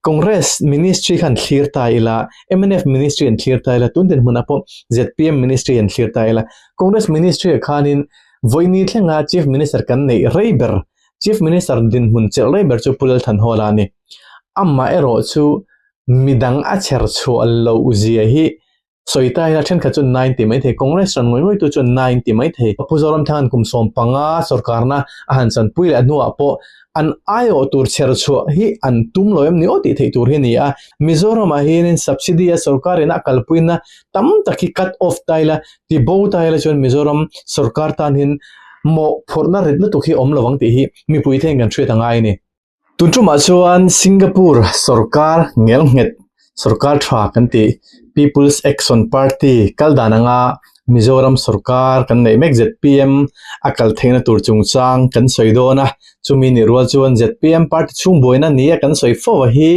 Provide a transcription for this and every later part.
Congress ministry khan thlir ta ila, mnf ministry an thlir ta ila, tun dinhmunah pawh zpm ministry an thlir ta ila, Congress ministry ah khanin vawiini thlenga Chief Minister kan neih rei ber, Chief Minister dinhmun chelh rei ber chu Pu Lalthanhawla a ni. Amaherawh chu midang a chher chhuah loh zia hi Sawi ta ila thenkhat chu 90 mai thei, Congress rawn ngawih ngawih tu chuan 90 mai thei. Pu Zoramthanga'n kum 15 sorkarna a han chanpui leh hnuah pawh an aiawh tur chher chhuah hi an tum lo em ni aw tih theih tur hi a ni a. Mizoramah hianin subsidy a sorkarin a kalpuina tam tak hi cut off ta ila, ti bo ta ila chuan Mizoram sorkar tan hian mawhphurhna rit lutuk hi awm lo ang tih hi mipui te hian kan hriat a ngai a ni. Tun tumah chuan Singapore sorkar ngelnghet sorkar tha kan tih People's Action Party kal dan anga Mizoram sorkar kan neih mek zpm a kal theihna tur chungchang kan sawi dawn a, chumi nih rual chuan zpm party chhung buaina ni a kan sawi fo a hi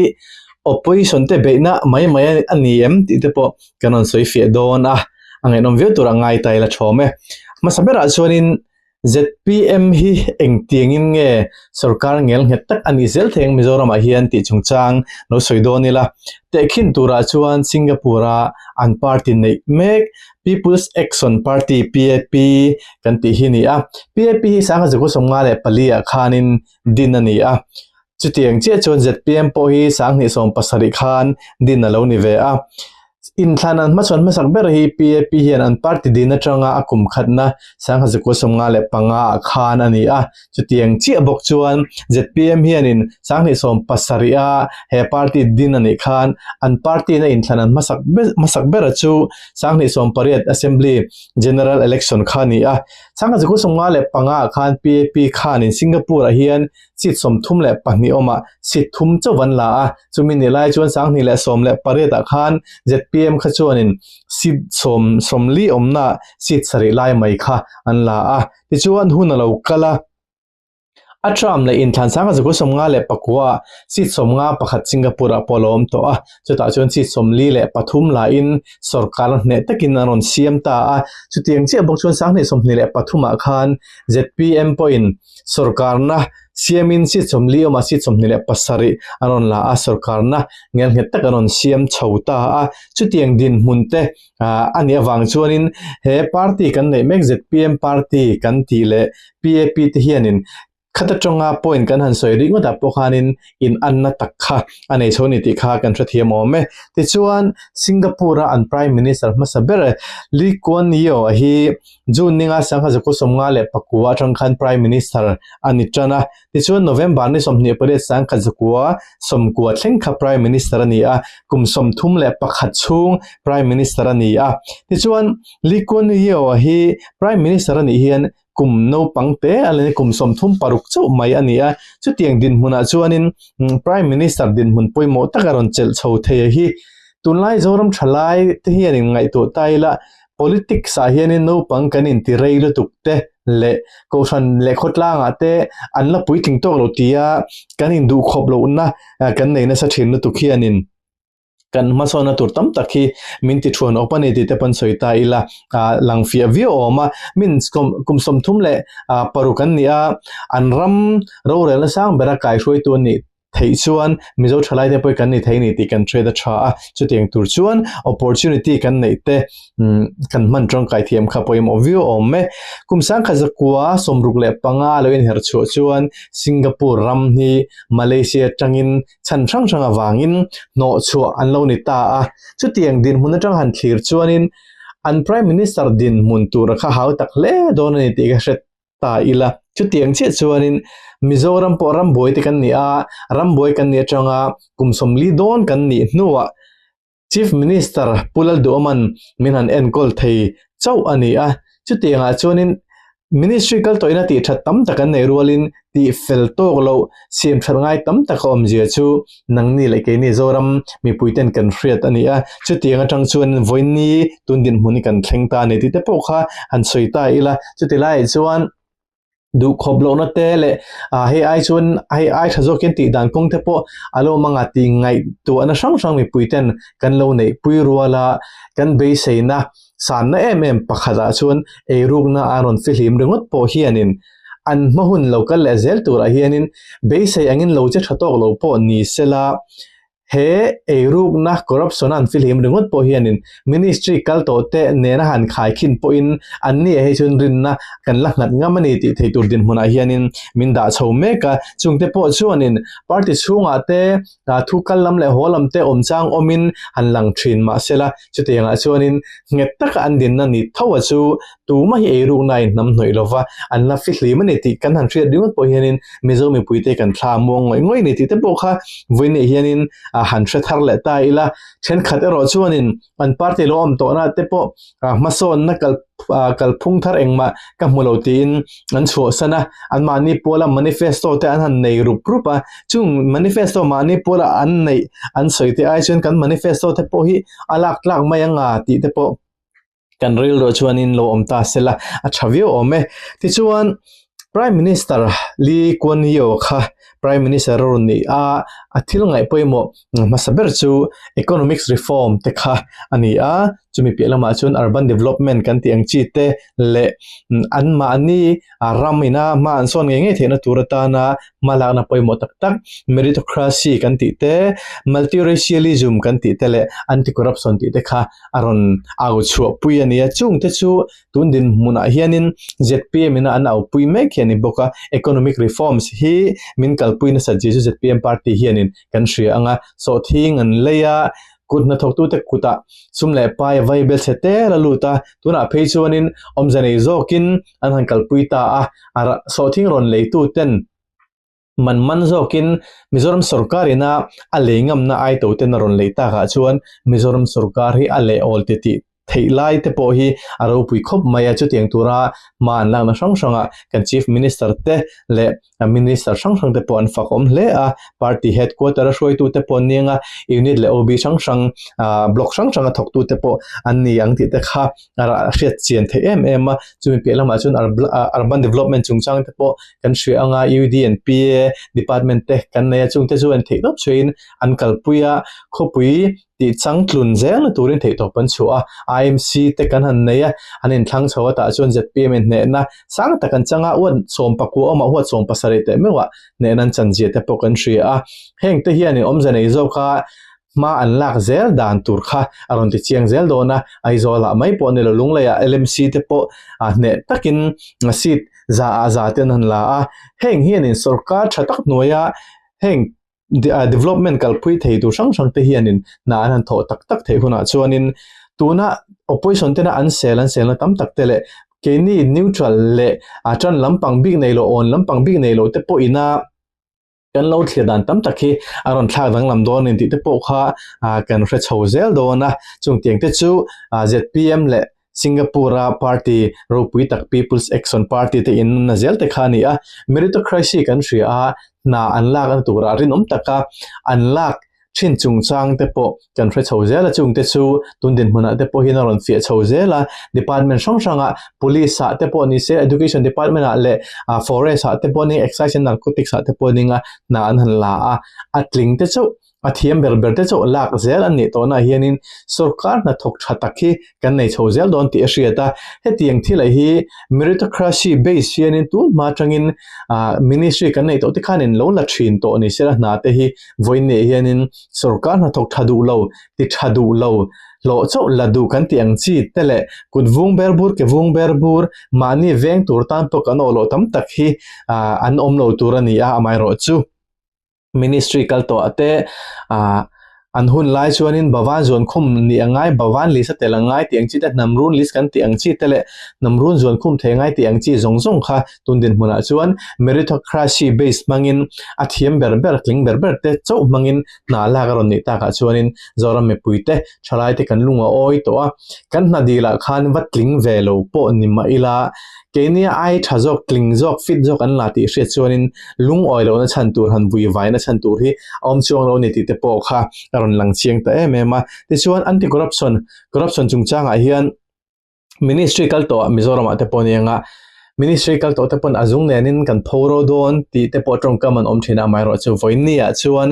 opposition te beihna mai mai a ni em tih te pawh kan rawn sawi fiah dawn a, a ngaihnawm viau tur a ngai ta ila thawm e. Hmasa berah chuanin zpm hi engtiangin nge sorkar ngel nghet tak a nih zel thei ang Mizoramah hian tih chungchang lo sawi dawn ila. Tehkhin turah chuan Singapore-a an party neih mek People's Action Party, PAP, kan tih hi a ni a. PAP hi sangha zaku 54 ah khanin din a ni a. Chutiang chiah chuan zpm pawh hi 2017 khan din a lo ni ve a. Inthlan an hmachhawn hmasak ber hi PAP hian an party din atanga a kum khatna 1995 ah khan a ni a. Chutiang chiah bawk chuan zpm hianin 2017 a he party din a nih khan an party na inthlan an hmasak hmasak bera chu 2018 Assembly General Election kha a ni a. 1995 ah khan PAP khanin Singapore ah hian seat 32 awmah seat thum chauh an la a, chumi ni lai chuan 2018 ah khan zpm kha chuanin seat sawm sawmli awmna seat sarih lai mai kha an la a, tichuan hun a lo kal a, a term leh inthlan 1959 ah seat 51 Singapore ah pawh a lo awm tawh a, chutah chuan seat 43 la in sorkar hneh takin an rawn siam ta a, chutiang chiah bawk chuan 2023 ah khan zpm pawhin Sorkarna siamin seat 40 awmah seat 27 an rawn la a, sorkarna ngelnghet tak an rawn siam chho ta a. Chutiang dinhmun te a nih avang chuanin he party kan neih mek zpm party kan tih leh PAP te hianin khata tawnga point kan han sawi ringawtah pawh khanin inanna tak kha a nei chho a ni tih kha kan hrethiam awm e. Tichuan Singapore-a an Prime Minister hmasa ber Lee Kuan Yew hi June ninga 1959 atang khan Prime Minister a ni tan a, tichuan November ni 28 1990 thleng kha Prime Minister a ni a, kum 31 chhung Prime Minister a ni a. Tichuan Lee Kuan Yew hi Prime Minister a nih hian kum naupang te a la ni, kum 36 chauh mai a ni a. Chutiang dinhmunah chuanin Prime Minister dinhmun pawimawh tak a rawn chelh chho thei a hi. Tunlai Zoram thalai te hian inngaihtuah ta ila Politics ah hianin naupang kan inti rei lutuk te leh kohhran leh khawtlangah te an la puitling tawk lo tia kan induhkhawp lohna kan nei nasa thin lutuk hianin kan hmasawnna tur tam tak hi min ti thuan awp a ni tih te pawn sawi ta ila lang fiah viau awm a. Min kum 36 an ni a, an ram rorelna sang bera kaihruaitu an nih theih chuan Mizo thalai te pawh kan ni thei ni tih kan hriat a tha a, chutiang tur chuan opportunity kan neih te kan hman tangkai thiam kha pawimawh viau awm e. Kum sangkhat zakua 65 lo inher chhuah chuan Singapore ram hi Malaysia atangin chhan hrang hrang avangin hnawh chhuah an lo ni ta a, chutiang dinhmun atang han thlir chuanin an Prime Minister dinhmun tura kha hau tak hle dawn a ni tih ka hre ta ila. Chutiang chiah chuanin Mizoram pawh rambuai te kan ni a, rambuai kan nih atanga kum 40 dawn kan nih hnuah Chief Minister Pu Lalduhawman min han enkawl thei chauh a ni a. Chutiangah chuanin Ministry kal tawhina tih that tam tak an neih rualin tih fel tawk loh siam that ngai tam tak a awmzia chu nangni leh keini Zoram mipuiten kan hriat a ni a. Chutiang atang chuan vawiini tun dinhmun hi kan thleng ta a ni tih te pawh kha han sawi ta ila. Chuti laiah chuan duhkhawp lohna te leh hei ai chuan hei ai tha zawkin tih dan kawng te pawh a lo awm anga tih ngaihtuahna hrang hrang mipuiten kan lo neihpui rual a, kan beiseina sanna em em pakhatah chuan eirukna a rawn fihlim ringawt pawh hianin an hma hun lo kal leh zel turah hianin beisei angin lo che tha tawk lo pawh ni sela. He eirukna corruption a an fihlim ringawt pawh hianin ministry kal tawh te nena han khaikhin pawhin anni ah hi chuan rinna kan la nghat ngam a ni tih thei tur dinhmunah hianin min dah chho mek a. Chungte pawh chuanin party chhungah te thu kal lam leh haw lam te awm chang awmin han lang thin mahsela chutiangah chuanin nghet taka an dinna ni tho a chu tumah hi eirukna a inhnam hnawih lova an la fihlim a ni tih kan han hriat ringawt pawh hianin Mizo mipuite kan thla muang ngawih ngawih a ni tih te pawh kha vawiinah hianin han hre thar leh ta ila. Thenkhat erawh chuanin an party lo awm tawhna te pawh hmasawnna kal kalphung thar engmah ka hmu lo tiin an chhuahsan a, anmahni puala manifesto te an han nei rup rup a, chung manifesto mahni puala an neih an sawi te ai chuan kan manifesto te pawh hi a lak tlak mai anga tih te pawh kan rilruah chuanin lo awm ta sela a tha viau awm e. Tichuan Prime Minister Lee Kuan Yew kha Prime Minister a rawn ni a, a thil ngaih pawimawh hmasa ber chu economics reform te kha a ni a, chumi piah lamah chuan urban development kan tih ang chi te leh anmahni ram ina hma an sawn ngei ngei theihna tur atana hmalakna pawimawh tak tak meritocracy kan tih te, multiracialism kan tih te leh anti-corruption tih te kha a rawn au chhuah pui a ni a, chung te chu tun dinhmunah hianin zpm ina an aupui mek hi a ni bawk a, economic reforms hi min kalpui nasat zia chu zpm party hianin kan hria ang a, sawhthing an lei a, kut hnathawktute kutah sum leh pai a vai bel chhe tel a lut a, tunah phei chuanin awmze nei zawkin an han kalpui ta a, sawhthing rawn leituten Man man zawkin Mizoram sorkar ina a lei ngamna ai to ten a rawn lei takah chuan Mizoram sorkar hi a leh awl ti tih theih lai te pawh hi a ropui khawp mai a. Chutiang tura hma an lakna hrang hrangah kan Chief Minister te leh Minister hrang hrang te pawh an fak awm hle a. Party headquarter a hruaitu te pawh an ni ang a, unit leh OB hrang hrang, block hrang hranga thawktu te pawh an ni ang tih te kha a hriat chian theih em em a, chumi piah lamah chuan urban development chungchang te pawh kan hria anga UD and PA department te kan nei a, chungte chuan theih tawp chhuahin an kalpui a, khawpui tih changtlun zel na turin theih tawp an chhuah a, IMC te kan han nei a, an inthlang chho a tah chuan zpm in hnehna sang tak an chang a, huat 19 awmah huat 17 teh meuhah hnehna an chan zia te pawh kan hria a, heng te hianin awmze nei zawk a. hma an lak zel dan tur kha a rawn ti chiang zel dawn a, Aizawlah mai pawh ni lo Lungleiah LMC te pawh a hneh takin seat za ah za te an han la a, heng hianin sorkar tha tak hnuaia heng development kalpui thei tur hrang hrang te hianin hna an han thawh tak tak theih hunah chuanin tuna opposition tena an sel an selna tam tak te leh keini neutral leh a tan lampang bik nei lo awn lampang bik nei lo te pawhina Kan lo thlir dan tam tak hi a rawn thlak danglam dawn in tih te pawh kha kan hre chho zel dawn a, chung tiang te chu zpm leh Singapore a party ropui tak People's Action Party te in na zel te kha a ni a, meritocracy kan hria a, hna an lak na turah rinawm taka an lak thin chungchang te pawh kan hre chho zel a, chungte chu tun dinhmunah te pawh hian a rawn fiah chho zel a, department hrang hrangah police ah te pawh ni se education department ah leh ah forest ah te pawh ni excise and narcotics ah te pawh ning a hna an han la a, a tling te chauh a thiam ber ber te chauh lak zel an nih tawhnaah hianin sorkar hnathawk tha tak hi kan nei chho zel dawn tih a hriat a, hetiang thil ah hi meritocracy base hianin tun hma atangin ah ministry kan neih tawh te khanin lo la thin tawh ni sela hna te hi Vawiin hianin sorkar hnathawk tha duh lo, ti tha duh lo, hlawh chauh la duh kan tih ang chi te leh kut vung ber bur ke vung ber bur mahni veng tur tan pawh kan awh loh tam tak hi an awm lo tur a ni a, amaherawhchu ministry kal tawh ah te an hun lai chuanin Bhavan zuankhum nih a ngai, Bhavan list a tel a ngai tih ang chi te, hnam run list kan tih ang chi te leh hnam run zuankhum thei ngai tih ang chi zawng zawng kha Tun dinhmunah chuan meritocracy base hmangin a thiam ber ber, tling ber ber te chauh hmangin hna lak a rawn nih takah chuanin Zoram mipuite thalaite kan lung a awi tawh a. Kan hna dilah khan va tling ve lo pawh ni mah ila, keini ai tha zawk, tling zawk, fit zawk an la tih hriat chuanin lungawi lohna chhan tur, han vui vaina chhan tur hi a awm chuang lo a ni tih te pawh kha a rawn lang chiang ta em em a. Tichuan anti-corruption, corruption chungchangah hian Ministry kal tawh ah Mizoram ah te pawh nia nga Ministry kal tawh te pawn a zung nenin kan pho ro dawn tih te pawh tawngkam an awm thin a, amaherawhchu vawiin ah chuan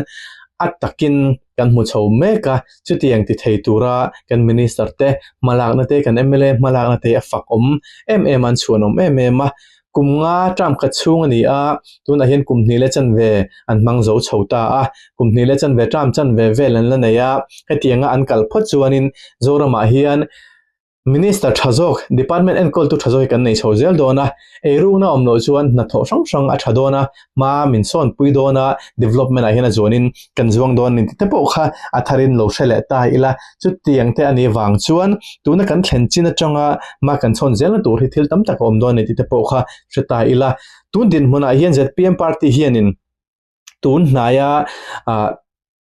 a takin kan hmu chho mek a, chutiang ti thei tura kan Minister te hmalakna te kan mla hmalakna te a fak awm em em a, an chhuan awm em em a. Kum nga term khat chhung a ni a, tunah hian kum hnih leh chanve an hmang zo chho ta a. Kum hnih leh chanve term chanve vel an la nei a, hetianga an kal phawt chuanin Zoramah hian Minister tha zawk, department enkawltu tha zawk hi kan nei chho zel dawn a, eirukna awm loh chuan hnathawh hrang hrang a tha dawn a, hma min sawnpui dawn a, development ah hian a zuanin kan zuang dawn a ni tih te pawh kha a tharin lo hre leh ta ila, chutiang te a nih vang chuan tuna kan thlen chin atanga hma kan chhawn zelna tur hi thil tam tak a awm dawn a ni tih te pawh kha hre ta ila. Tun dinhmunah hian zpm party hianin tun hnaia ah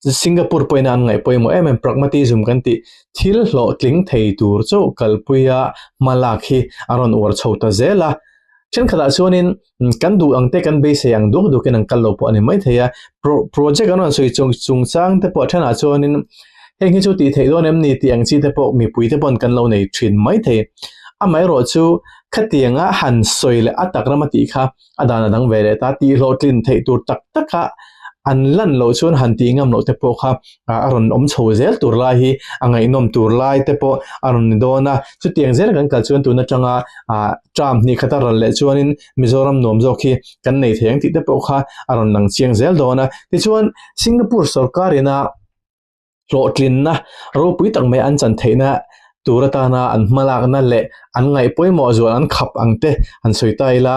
Singapore pawhin an ngaih pawimawh em em pragmatism kan tih thil hlawhtling thei tur chauh kalpuia hma lak hi a rawn uar chho ta zel a. Thenkhatah chuanin kan duh ang te kan beisei ang duak duakin an kal lo pawh a ni maithei a, pro project an rawn sawi chung chungchang te pawh thenah chuanin heng hi chu tih theih dawn em ni tih ang chi te pawh mipui te pawhin kan lo nei thin maithei. Amaherawhchu khatianga han sawi leh a tak rama tih kha a dan a dang ve leh ta tih hlawhtlin theih tur tak taka an lan loh chuan han tih ngam loh te pawh kha a rawn awm chho zel tur lai hi a ngaihnawm tur lai te pawh a rawn ni dawn a, chutiang zel kan kal chuan tun atanga ah term hnih khata ral leh chuanin Mizoram nuam zawk hi kan nei thei ang tih te pawh kha a rawn lang chiang zel dawn a, tichuan Singapore sorkar ina hlawhtlinna ropui tak mai an chan theihna tur atana an hmalakna leh an ngaih pawimawh zual an khap ang te han sawi ta ila.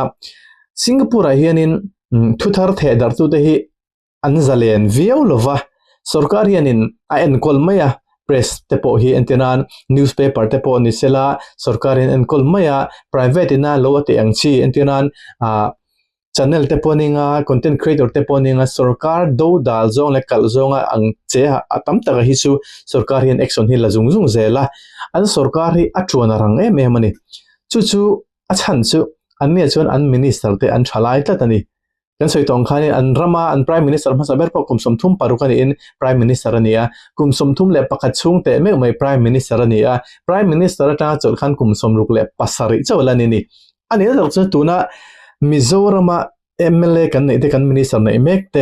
Singapore ah hianin thu thar theh darh tute hi an zalen viau lova, sorkar hianin a enkawl mai a, press te pawh hi entir nan newspaper te pawh ni sela sorkar hian enkawl mai a, private ina lo a tih ang chi entir nan ah Channel te pawh ninga, content creator te pawh ninga sorkar do dal zawng leh kalh zawnga ang che a tam taka hi chu sorkar hian action hi la zung zung zel a, an sorkar hi a tuan a rang em em a ni. Chu chu a chhan chu an nia chuan an minister te an tha lai tlat a ni. Kan sawi tawng khanin an rama an prime minister hmasa ber pawh kum 36 a niin prime minister a ni a, kum 31 chhung teh meuh mai prime minister a ni a, prime minister atanga chawlh khan kum 67 chauh la ni ni. A nih tak chu tuna Mizorama mla kan neih te kan minister neih mek te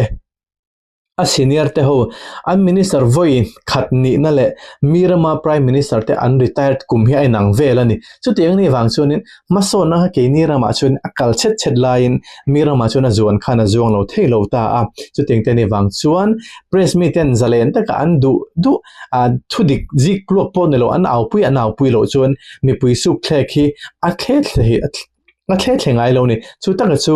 a senior te ho an minister vawi khat nihna leh mi rama prime minister te an retired kum hi a inang vel a ni. Chutiang anih vang chuanin hmasawnna kha keini ramah chuan a kal chhet chhet laiin mi ramah chuan a zuan khan a zuang lo thei lo ta a. Chutiang te anih vang chuan press miten zalen taka an duh duh a thu dik zik tluak pawh ni lo an aupui an aupui loh chuan mipui suk thlek hi a thle thle hi a thle thle ngai lo ni chu taka chu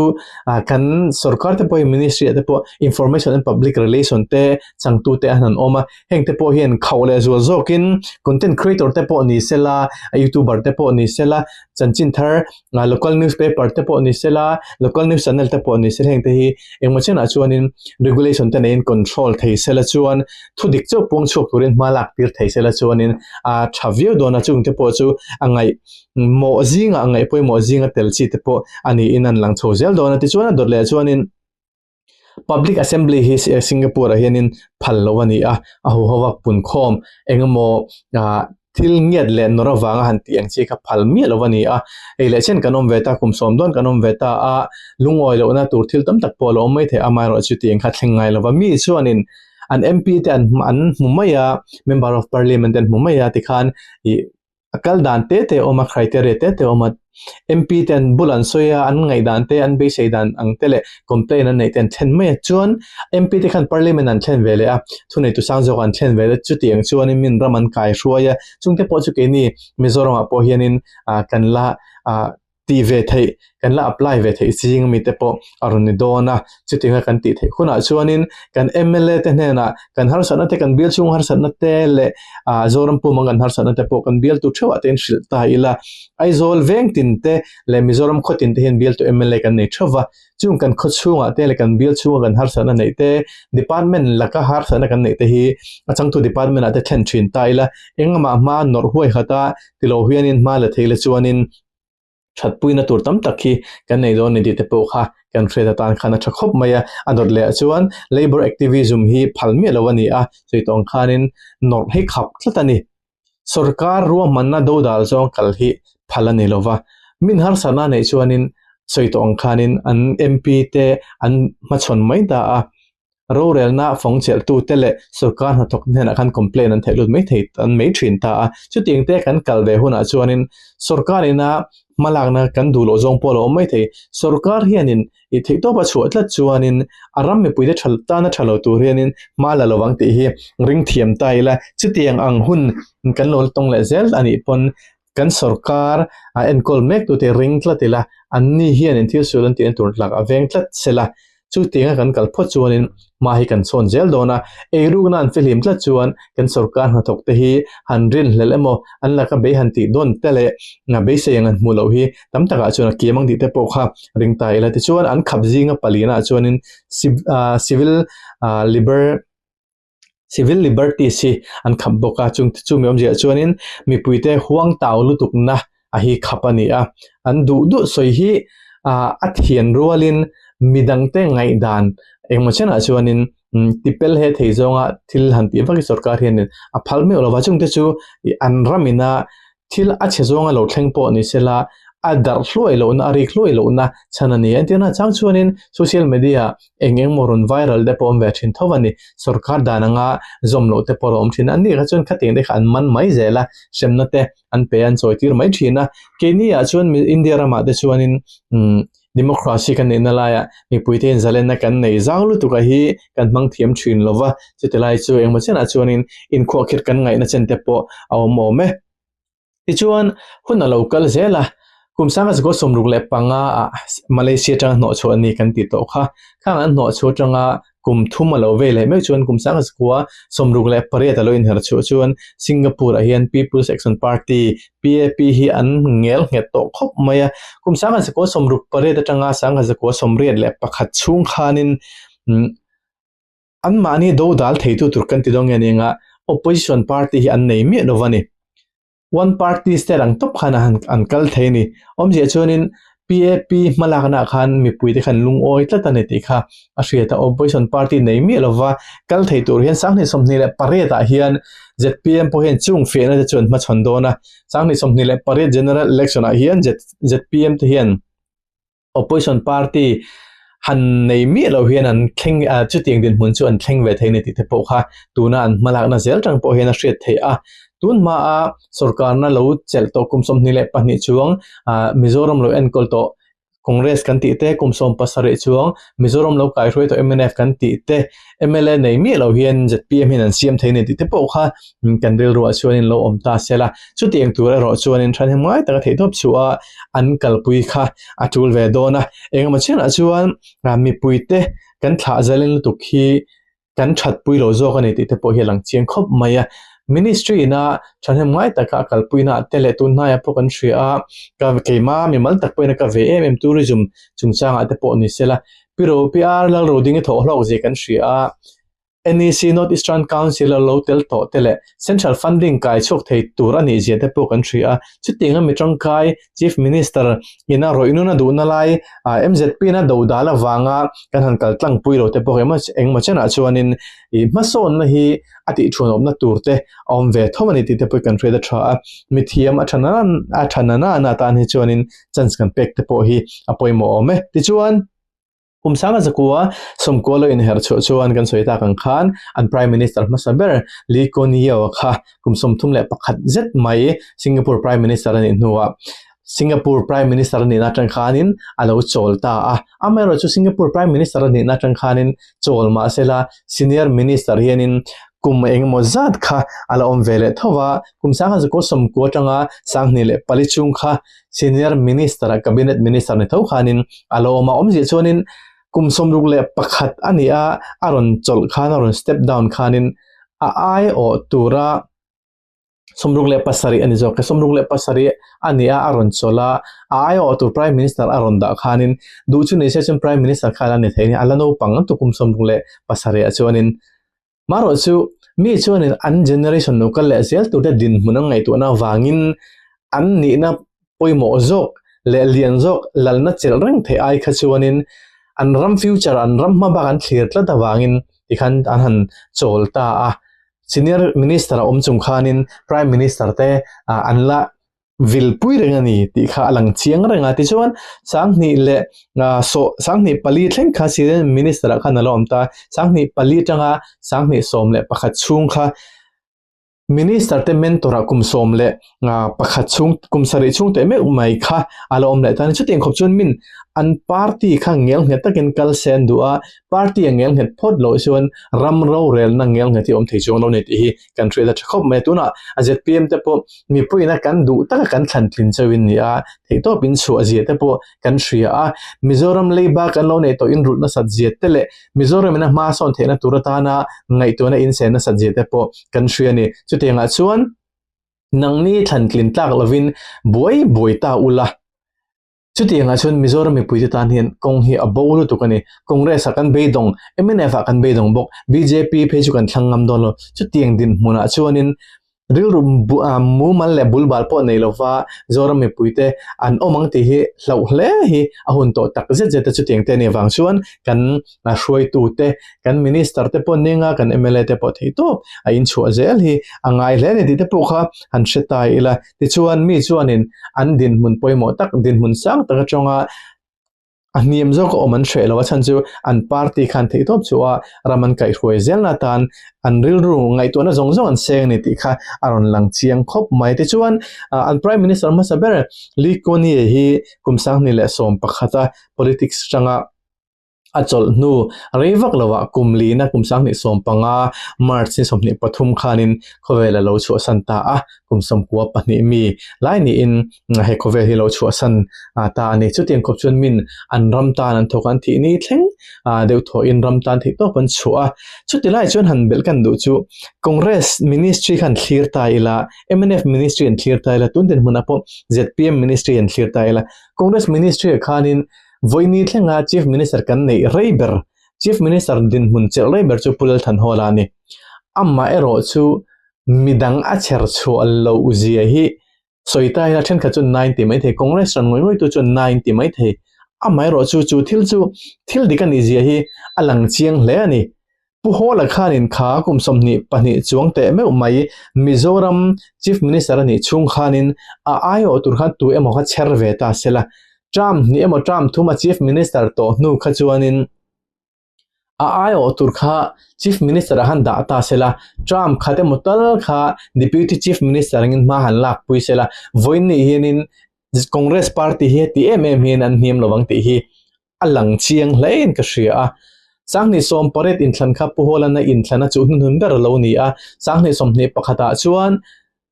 ah kan sorkar te pawhin ministry ah te pawh information and public relation te changtu te an han awm a heng te pawh hian khauh leh zual zawkin content creator te pawh ni sela youtuber te pawh ni sela chanchin thar ah local newspaper te pawh ni sela local news channel te pawh ni sela heng te hi engmaw chenah chuanin regulation te neiin control thei sela chuan thu dik chauh puang chhuak turin hma lak tir thei sela chuanin a tha viau dawn a chung te pawh chu a ngaih mawh zingah a ngaih pawimawh zinga tel chi te pawh a niin an lang chho zel dawn a tichuan a dawt leh chuanin Public Assembly hi Singapore ah hianin phal loh a ni a, a huho a punkhawm engemaw ah thil ngiat leh nawr avanga han tih ang chi kha phal miah loh a ni a, hei leh chen kan awm ve ta, kum sawm dawn kan awm ve ta a, lungawi lohna tur thil tam tak pawh a lo awm mai thei a, amaherawhchu tih ang kha thleng ngai lo va, mi chuanin an MP te an an hmu mai a, Member of Parliament te an hmu mai a tikhan ih A kal dan te te a awm a, criteria te te a awm a, MP te an bul an sawi a, an ngaihdan te, an beisei dan ang te leh complaint an neih te an thlen mai a, chuan MP te khan parliament an thlen ve leh a, thuneitu sang zawk an thlen ve leh chutiang chuanin min ram an kai hruai a, chungte pawh chu keini Mizoramah pawh hianin kan la tih ve theih, kan la apply ve theih zing ami te pawh a rawn ni dawn a, chutianga kan tih theih hunah chuanin kan mla te hnenah kan harsatna te, kan bial chhung harsatna te leh ah Zoram puma kan harsatna te pawh kan bialtu theuhah te in hrilh ta ila, Aizawl veng tin te leh Mizoram khaw tin te hian bialtu mla kan nei theuh va, chung kan khaw chhungah te leh kan bial chhunga kan harsatna neih te, department laka harsatna kan neih te hi a changtu department ah te thlen thin ta ila, engmah hma nawrh huai khat a tilo hianin hma la thei la chuanin thatpuina tur tam tak hi kan nei dawn a ni tih te pawh kha kan hriat atan khan a tha khawp mai a, a dawt leh ah chuan labour activism hi phal miah lo a ni a, sawi tawng khanin nawrh hi khap tlat a ni. Sorkar ruahmanna dodal zawng kal hi phal a ni lo va, min harsatna neih chuanin sawi tawng khanin an MP te an hmachhawn mai ta a. Rorelna fawng chelhtute leh sorkar hnathawk hnenah khan complaint an theih lut mai thei an mai thin ta a. Chutiang te kan kal ve hunah chuanin sorkar ina hmalakna kan duh loh zawng pawh a lo awm mai thei. Sorkar hianin i theihtawp a chhuah tlat chuanin a ram mipuite tha tana tha lo tur hianin hma la lovang tih hi ring thiam ta ila chutiang ang hun kan lo la tawng leh zel a nih pawn kan sorkar a enkawl mek tute ring tlat ila anni hianin thil sual an tihna tur tlak a veng tlat sela Chutianga kan kal phawt chuanin hma hi kan chhawn zel dawn a, eirukna an fihlim tlat chuan kan sorkar hnathawk te hi han rinhlelh emaw an laka bei han tih dawn te leh beisei ang an hmuh loh hi tam takah chuan a kiam ang tih te pawh kha ring ta ila. Tichuan an khap zinga palina chuanin civil liber Civil liberties hi an khap bawk a, chung chumi awmziah chuanin mipuite huang tau lutukna a hi khap a ni a, an duh duh sawi hi ah a thian rualin midangte ngaihdan engmaw chenah chuanin tipel he thei zawnga thil han tih vak hi sorkar hianin a phal meuh lo va, chungte chu an ramina Thil a chhe zawnga lo thleng pawh ni sela, a darh hluai lohna, a rik hluai lohna chhan a ni. Entirna chang chuanin social media eng eng maw rawn viral te pawh awm ve thin tho a ni. Sorkar dan anga zawm loh te pawh a awm thin a. An nih kha chuan khatiang te kha an man mai zel a, hremna te an pe a, an chawi tir mai thin a. Keini ah chuan India ramah te chuanin umm Democracy kan neihna laiah mipuite hian zalenna kan nei zau lutuk a hi kan hmang thiam thin lo va, chuti lai chu engmaw chenah chuanin inkhuahkhirh kan ngaihna chen te pawh a awm awm e. Tichuan, hun a lo kal zel a, kum sanga zakua 65 ah Malaysia atanga hnawhchhuah a ni kan tih tawh kha. Khang an hnawhchhuah atanga kum thum a lo vei leh meuh chuan kum sanga zakua 68 a lo inher chhuah chuan Singapore ah hian People's Action Party, PAP, hi an ngel nghet tawh khawp mai a. Kum sanga zakua 68 atanga sanga zakua 81 chhung khanin anmahni dodal theitu tur kan ti dawn nge nia opposition party hi an nei miah lo va ni. One party state ang tawp khan an kal thei a ni. Awmzia chuanin PAP hmalaknaah khan mipuite khan lungawi tlat a ni tih kha a hriat a. Opposition party nei miah lova kal thei tur hian 2028 ah hian zpm pawh hian chung fiahna te chu an hmachhawn dawn a. 2028 General Election ah hian zpm te hian Opposition party han nei miah lo hian an thleng a chutiang dinhmun chu an thleng ve thei a ni tih te pawh kha tuna an hmalakna zel tang pawh hian a hriat theih a. Tun hmaa sorkarna lo chelh tawh kum 22 chuang ah Mizoram lo enkawl tawh Congress kan tih te, kum 17 chuang Mizoram lo kaihruai tawh mnf kan tih te, mla nei miah lo hian zpm hian an siam thei a ni tih te pawh kha kan rilruah chuanin lo awm ta se la. Chutiang tur erawh chuanin thahnem ngai taka theihtawp chhuah a an kalpui kha a tul ve dawn a. Engemaw chianah chuan mipuite kan thlah zalen lutuk hi kan thatpui lo zawk a ni tih te pawh hi a lang chiang khawp mai a. Ministry ina thahnem ngai taka a kalpuina ah te leh tunhnaiah pawh kan hria a, ka keima mimal tak pawhin a ka ve em em tourism chungchangah te pawh ni sela. Pi Ro Pi Ar Lalrodingi thawh hlawk zia kan hria a. NEC North Eastern Council a lo tel tawh te leh Central Funding kai chhuak thei tur a nih zia te pawh kan hria a. Chutianga mi tangkai Chief Minister ina rawih nun a duhna lai MZP in a do dal avanga kan han kal tlangpui lo te pawh engemaw chenah chuanin ih hmasawnna hi a tih thuanawpna tur te a awm ve tho a ni tih te pawh kan hriat a tha a. Mithiam a tha a tha nana na atan hi chuanin chance kan pek te pawh hi a pawimawh awm e. Tichuan. Kum sanga zakua sawmkua lo inher chhuah chuan kan sawi tak ang khan an Prime Minister hmasa ber Lee Kuan Yew kha kum 31 zet mai Singapore Prime Minister a nih hnuah Singapore Prime Minister a nihna atang khanin a lo chawl ta a. Amaherawhchu Singapore Prime Minister a nihna atang khanin chawl mahsela Senior Minister hianin kum engemaw zat kha a la awm ve leh tho va, kum sanga zakua sawmkua atanga 2004 chhung kha Senior Minister a Cabinet Minister ni tho khanin a lo awm a, awmzia chuanin kum 61 a ni a, a rawn chawlh khan a rawn step down khanin a aiawh tura 67 a ni zawk e, 67 a ni a, a rawn chawlh a, a aiawh tur Prime Minister a rawn dah khanin duh chu ni se chuan Prime Minister kha a la ni thei a ni, a la naupang lutuk kum 67 ah chuanin. Marawh chu mi chuanin an generation lo kal leh zel turte dinhmun an ngaihtuahna avangin an nihna pawimawh zawk leh lian zawk lalna chelh reng theih ai kha chuanin an ram future, an ram hma bak an thlir tlat avangin tikhan an han chawl ta a. Senior Minister a awm chung khanin Prime Minister te an la. Vilpui reng a ni tih kha a lang chiang reng a. Tichuan, 2000 leh sawh 2004 thleng kha Syrian Minister ah khan a lo awm ta. 2004 atanga 2011 chhung kha Minister te mentor ah kum 11 chhung kum sarih chhung teh meuh mai kha a lo awm leh ta a ni. Chutiang khawp chuan min an party kha ngel nghet takin kal se an duh a, party a ngel nghet phawt loh chuan ram rorelna ngel nghet hi a awm thei chuang lo a ni tih hi kan hriat a tha khawp mai a. Tunah a zpm te pawh mipuiin a kan duh taka kan thlan tlin chauhin ni a, theihtawp in chhuah zia te pawh kan hria a. Mizoram leiba kan lo neih tawh in rulh nasat zia te leh Mizoram in a hma sawn theihna tur atana ngaihtuahna in sen nasat zia te pawh kan hria a ni. Chutiangah chuan nangni thlan tlin tlak lovin buai buai ta ula. Chutiangah chuan Mizoram mipuite tan hian kawng hi a bo lutuk a ni. Congress ah kan beidawng, mnf ah kan beidawng bawk, bjp phei chu kan thlang ngam dawn lo. Chutiang dinhmunah chuanin rilru mumal leh bulbal pawh nei lova Zoram mipuite an awm ang tih hi hlauh hle hi a hun tawh tak zet zet a. Chutiang te anih avang chuan kan hruaitute, kan minister te pawh ning a, kan mla te pawh theihtawp a inchhuah zel hi a ngai hle a ni tih te pawh kha han hre ta ila. Tichuan, mi chuanin an dinhmun pawimawh tak, dinhmun sang tak atanga a hniam zawk a awm an hreh lo a chhan chu an party khan theihtawp chu a ram an kaihhruai zelna atan an rilru ngaihtuahna zawng zawng an seng a ni tih kha a rawn lang chiang khawp mai. Tichuan, an Prime Minister hmasa ber Lee Kuan Yew hi kum 2011 a politics atanga A chawlh hnu rei vak lovah kum lina kum 2015 March ni 23 khanin khawvel a lo chhuahsan ta a, kum 92 mi lai niin he khawvel hi lo chhuahsan ta a ni. Chutiang khawp chuan min an ram tan an thawk a, an thih ni thleng deuh thawhin ram tan theih tawp an chhuah a. Chuti lai chuan han belh kan duh chu Congress Ministry khan thlir ta ila, mnf Ministry an thlir ta ila, tun dinhmunah pawh zpm Ministry an thlir ta ila, Congress Ministry-ah khanin Vawiini thlenga Chief Minister kan neih rei ber, Chief Minister dinhmun chelh rei ber chu Pu Lalthanhawla a ni. Amah erawh chu midang a chher chhuah loh zia hi sawi ta ila thenkhat chu nine ti mai thei, Congress ran ngawih ngawih tu chuan nine ti mai thei. Amah erawh chu chu thil chu thil dik a nih zia hi a lang chiang hle a ni. Pu Hawla khanin kha kum 22 chuang teh meuh mai Mizoram Chief Minister a nih chhung khanin a aiawh tur khan tu emaw kha chher ve ta se la. Term hnih emaw term thum a Chief Minister tawh hnu kha chuanin a aiawh tur kha Chief Minister ah han dah ta se la, term khat emaw tal kha Deputy Chief Minister angin hma han lakpui se la, vawiin nih hianin Congress Party hi heti em em hian an hniam lovang tih hi a lang chiang hlein ka hria a. 2018 inthlan kha Pu Hawlana inthlan a chuh hnuhnun ber a lo ni a, 2021 ah chuan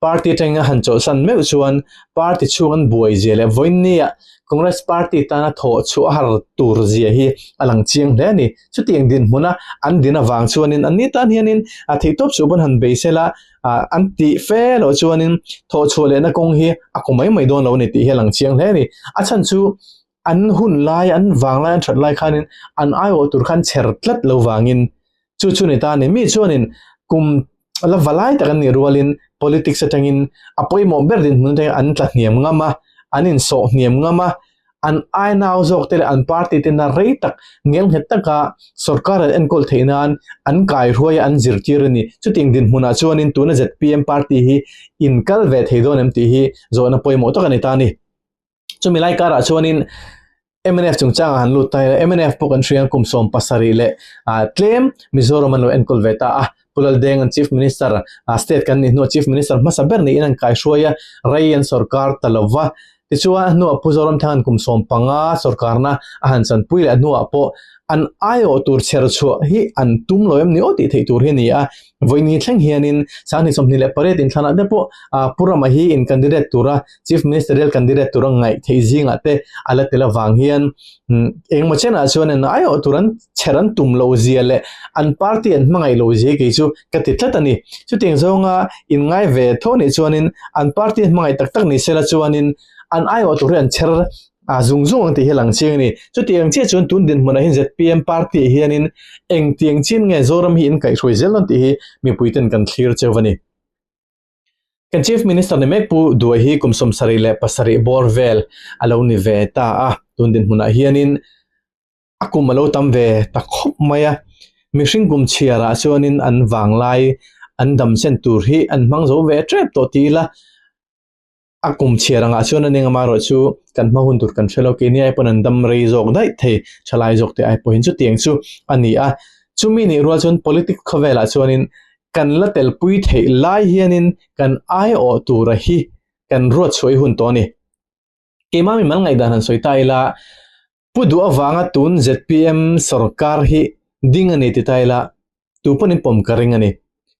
party atangin a han chawlhsan meuh chuan party chhung an buai zia leh vawiinnia Congress party tana thawh chhuah a har tur zia hi a lang chiang hle a ni. Chutiang dinhmuna an din avang chuanin an ni tan hianin a theihtawp chu pawn han bei sela an tih fe loh chuanin thawh chhuah lehna kawng hi a kaw mai mai dawn lo a ni tih hi a lang chiang hle a ni. A chhan chu an hun lai, an vang lai, an that lai khanin an aiawh tur khan chher tlat lo vangin chu chu ni ta a ni. Mi chuanin kum la va lai tak an nih rualin politics atangin a pawimawh ber dinhmun atangin an tla hniam ngam a, an insawh hniam ngam a, an ainau zawk te leh an party te na rei tak ngelnghet taka sorkar an enkawl theih nan an kaihruai a, an zirtir a ni. Chutiang dinhmunah chuanin tuna zpm party hi inkal ve thei dawn em tih hi zawhna pawimawh tak a ni ta a ni. Chumi lai karah chuanin mnf chungchangah han lut ta ila, mnf pawh kan hria kum 70 leh tlem Mizoram an lo enkawl ve ta a. Pu Laldeng an Chief Minister, state kan nih hnuah Chief Minister hmasa ber niin an kaihruai a, rei an sorkar ta lo va. Tichuan a hnuah Pu Zoramthang an kum 15 sorkarna a han chanpui leh a hnuah pawh an aiawh tur chher chhuah hi an tum lo em ni aw tih theih tur hi a ni a. Vawiini thleng hianin 2028 inthlanah te pawh Pu Rama hi in candidate tura Chief Ministerial candidate tura ngaih theih zingah te a la tel avang hian engemaw chenah chuan an aiawh tur an chher an tum lo zia leh an party an hmangaih lo zia kei chu ka ti tlat a ni. Chutiang zawnga inngai ve tho nih chuanin an party an hmangaih tak tak ni sela chuanin an aiawh tur hi an chher zung zung ang tih hi a lang chiang a ni. Chutiang chiah chuan tun dinhmunah hian zpm party ah hianin engtiang chin nge Zoram hi in kaihhruai zel dawn tih hi mipuiten kan thlir cheu a ni. Kan Chief Minister ni mek Pu Duai hi kum 77 bawr vel a lo ni ve ta a, tun dinhmunah hianin a kum a lo tam ve ta khawp mai a, mihring kum chhiarah chuanin an vanglai an damchen tur hi an hmang zo ve tep tawh ti ila. A kum chhiar angah chuan a ning amaherawh chu kan hma hun tur kan hre lo keini ai pawn an dam rei zawk daih thei thalai zawk te ai pawhin chutiang chu a ni a. Chumi nih rual chuan politics khawvelah chuanin kan la telpui theih lai hianin kan aiawh tura hi kan ruat chhuah i hun tawh a ni. Keimah mimal ngaihdan han sawi ta ila Pu duh avanga tun zpm sorkar hi ding a ni ti ta ila tu pawhin pawm ka ring a ni.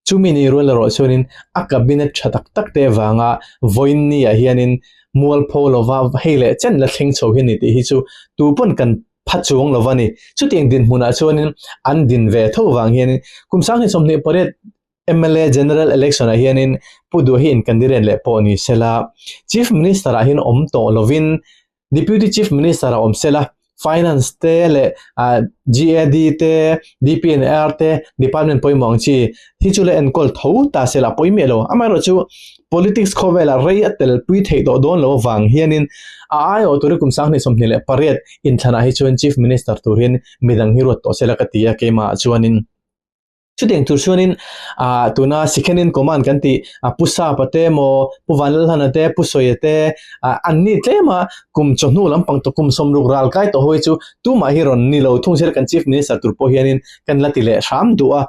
Chumi ni rual erawh chuanin a cabinet tha tak tak te avanga vawiin ni ah hianin mualpho lova hei leh chen la thleng chho hi a ni tih hi chu tu pawn kan pha chuang lova ni. Chutiang dinhmunah chuanin an din ve tho vang hianin kum 2028 mla General Election ah hianin Pu Duh hi in candidate leh pawh ni sela Chief Minister ah hian awm tawh lovin Deputy Chief Minister a awm sela, Finance te leh GAD te, DPNR te, Department pawimawh ang chi hi chu la enkawl tho ta sela a pawi miah lo. Amaherawhchu Politics khawvelah rei a telpui theih tawh dawn lo avang hianin a aiawh tura kum 2028 inthlanah hi chuan Chief Minister tur hian midang hi ruat tawh sela ka ti a keimahah chuanin. Chutiang tur chuanin ah tuna second in command kan tih ah Pu Sapa te emaw Pu Vanlalhlana te Pu Sawia te ah an ni tlem a kum chawhnu lampang tawh kum sawmruk ral kai tawh ho hi chu tumah hi rawn ni lo thung sela kan chief minister tur pawh hianin kan la ti leh hram duh a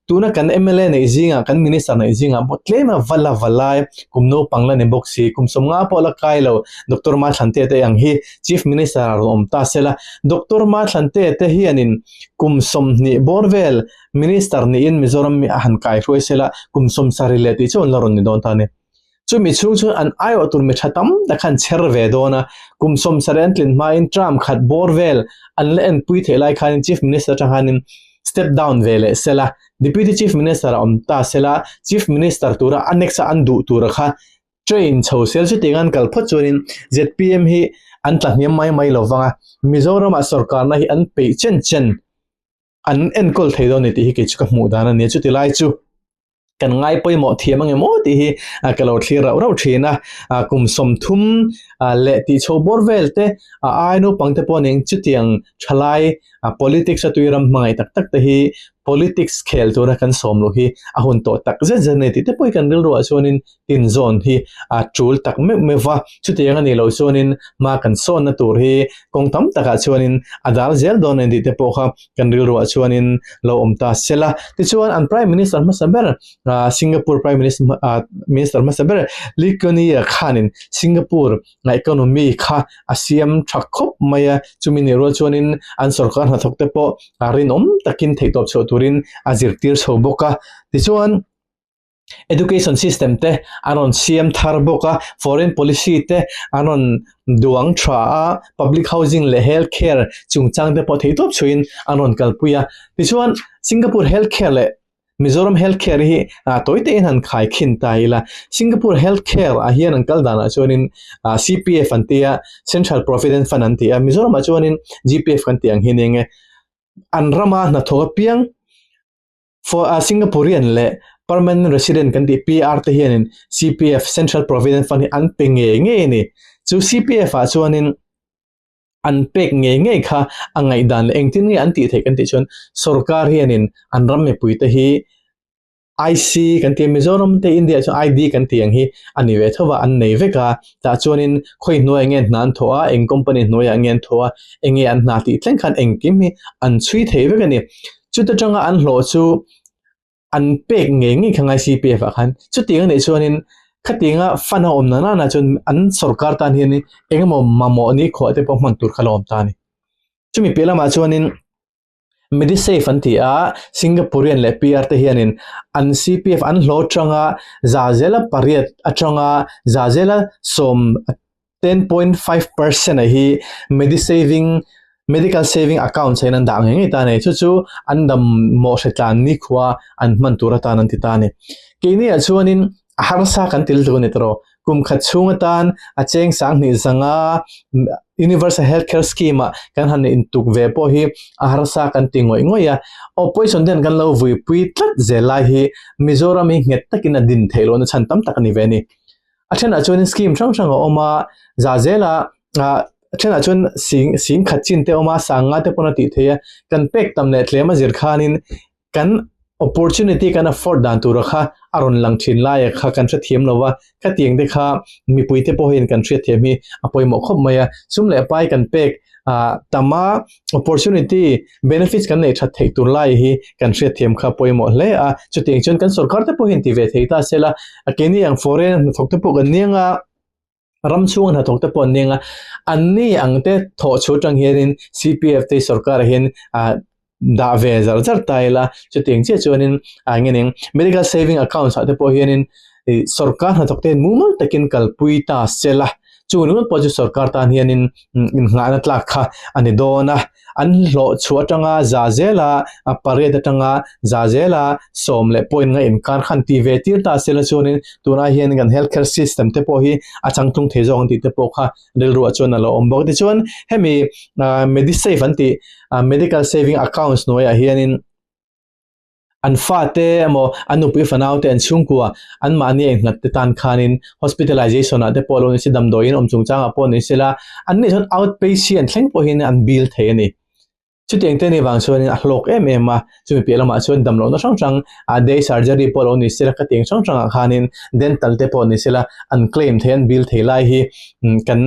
tuna kan mla neih zingah kan minister neih zingah pawh tlem a va la va lai kum naupang la ni bawk si kum sawmnga pawh la kai lo Doctor Mathlantea te ang hi chief minister ah rawn awm ta sela Doctor Mathlantea te hianin Kum 20 bawr vel Minister niin Mizoram mi a han kai hruai sela kum 70 leh tih chu an la rawn ni dawn ta a ni. Chumi chhung chuan an aiawh tur mi tha tam tak khan chher ve dawn a, kum 70 an tlin hmain term khat bawr vel an la enpui theih lai khanin Chief Minister atang khanin step down ve leh sela, Deputy Chief Minister a awm ta sela, Chief Minister tura a next a an duh tura kha Train chho sel chutiang an kal phawt chuanin zpm hi an tla hniam mai mai lo vang a, Mizoramah sorkarna hi an peih chen chen an enkawl thei dawn a ni tih hi kei chu ka hmuh dan a ni a, chuti lai chu kan ngai pawimawh thiam ange maw tih hi ka lo thlir rauh rauh thin a, kum 30 leh tih chho bawr vel te a ai naupang te pawh nen chutiang thalai politics a tui ram hmangaih tak tak te hi politics khel tura kan sawm loh hi a hun tawh tak zet zet a ni tih te pawh hi kan rilruah chuanin tinzawn hi a tul tak meuh meuh va, chutiang a nih loh chuanin hma kan sawnna tur hi kawng tam takah chuanin a dal zel dawn a ni tih te pawh kha kan rilruah chuanin lo awm ta se la. Tichuan an Prime Minister hmasa ber Singapore Prime Minister hmasa ber Lee Kuan Yew khanin Singapore economy kha a siam tha khawp mai a, chumi nih rual chuanin an sorkar hnathawk te pawh rinawm takin theihtawp chhuah turin a zirtir chho bawk a. Tichuan. Education system te an rawn siam thar bawk a, foreign policy te an rawn duang tha a, public housing leh health care chungchang te pawh theihtawp chhuiin an rawn kalpui a. Tichuan Singapore health care leh Mizoram health care hi tawi tein han khai khin ta ila, Singapore health care ah hian an kal danah chuanin CPF an ti a, Central Provident Fund an ti a, Mizoramah chuanin GPF kan tih ang hi nia nge an rama hnathawk apiang For a Singaporean leh Permanent Resident kan tih PR te hianin CPF, Central Provident Fund hi an pe ngei ngei a ni. Chu CPF ah chuanin an pek ngei ngei kha a ngaihdan leh engtin nge an tih theih kan tih chuan sorkar hianin an ram mipui te hi IC kan tih a Mizoram te India ah chuan ID kan tih ang hi a ni ve tho va an nei vek a tah chuanin khawi hnuaiah nge hna an thawh a eng company hnuaiah nge an thawh a eng nge an hna tih thleng khan engkim hi an chhui thei vek a ni. Chuta tanga an hlawh chu an pek ngei ngei kha ngai CPF ah khan. Chutiang a nih chuanin khatinga fund a awm na nana chuan an sorkar tan hian engemaw mamawh ni khuah te pawh hman tur kha la awm ta a ni. Chumi piah lamah chuanin Medisave an ti a, Singaporean leh PR te hianin an CPF an hlawh atanga za zela pariat atanga za zela sawm 10.5 percent a hi medisaving medical saving account ah hian an dah ngei ngei ta a ni chu chu an dam mawh hre tlan nikhua an hman tur atan an ti ta a ni keini ah chuanin a harsa kan til tluk a ni tawh kum khat chhung atan a cheng 2000 zanga universal health care scheme ah kan han intuk ve pawh hi a harsa kan ti ngawih ngawih a opposition ten kan lo vuipui tlat zel lai hi Mizoram hi nghet takin a din theih lohna chhan tam tak a ni ve a ni. A thenah chuanin scheme hrang hrang a awm a, za zela ah a thenah chuan sing sing khat chin te a awm a, sanga te pawn a tih theih a, kan pek tam leh tlem a zir khanin kan. Opportunity kan afford dan tura kha a rawn lang thin laia kha kan hrethiam lo va, khatiang te kha mipuite pawh hian kan hriatthiam hi a pawimawh khawp mai a. Sum leh pai kan pek tama opportunity benefits kan neih that theih tur lai hi kan hriatthiam kha pawimawh hle a. Chutiang chuan kan sorkar te pawh hian ti ve thei ta sela, keini ang foreign hnathawk te pawh kan ni anga, ram chhunga hnathawk te pawh an ni anga, anni ang te thawh chhuah atang hianin CPF te sorkarah hian dah ve zar zar ta ila, chutiang chiah chuanin ah nge ning medical saving accounts ah te pawh hianin ih sorkar hnathawk te hian mumal takin kalpui ta sela, chu ringawt pawh chu sorkar tan hianin innghahna tlak kha a ni dawn a, an hlawh chhuah atanga za zela pariat atanga za zela sawm leh point nga inkar khan ti ve tir ta sela chuanin tunah hian kan health care system te pawh hi a changtlung thei zawk ang tih te pawh kha rilruah chuan a lo awm bawk. Tichuan hemi medisave an tih medical saving accounts hnuaiah hianin an fate emaw an nupui fanau te an chhungkua anmahni a innghat te tan khanin hospitalization ah te pawh lo ni se damdawiin awm chungchangah pawh ni sela anni chuan outpatient thleng pawhin an bill thei a ni. Chutiang te ni vang chuanin a hlawk em em a, chumi piah lamah chuan damlohna hrang hrang ah day surgery pawh lo ni sela khatiang hrang hrangah khanin dental te pawh ni sela an claim thei an bill thei lai hi kan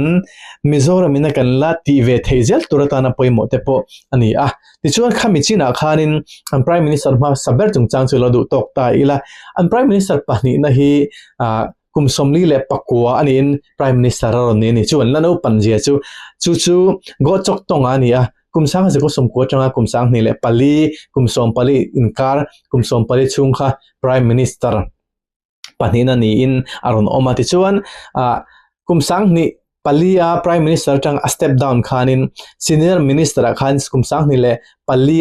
Mizoram ina kan la tih ve theih zel tur atana pawimawh te pawh a ni a. Tichuan khami chinah khanin an Prime Minister hmasa ber chungchang chu lo duh tawk ta ila, an Prime Minister pahnihna hi ah kum 44 a niin Prime Minister a rawn ni a ni. Chu an la naupan zia chu chu chu Goh Chok Tong a ni a, kum 1990 atanga kum 2004, kum 14 inkar, kum 14 chhung kha Prime Minister pahnihna niin a rawn awm a. Tichuan ah kum 2004 a Prime Minister atang a step down khanin Senior Minister ah khan kum 2004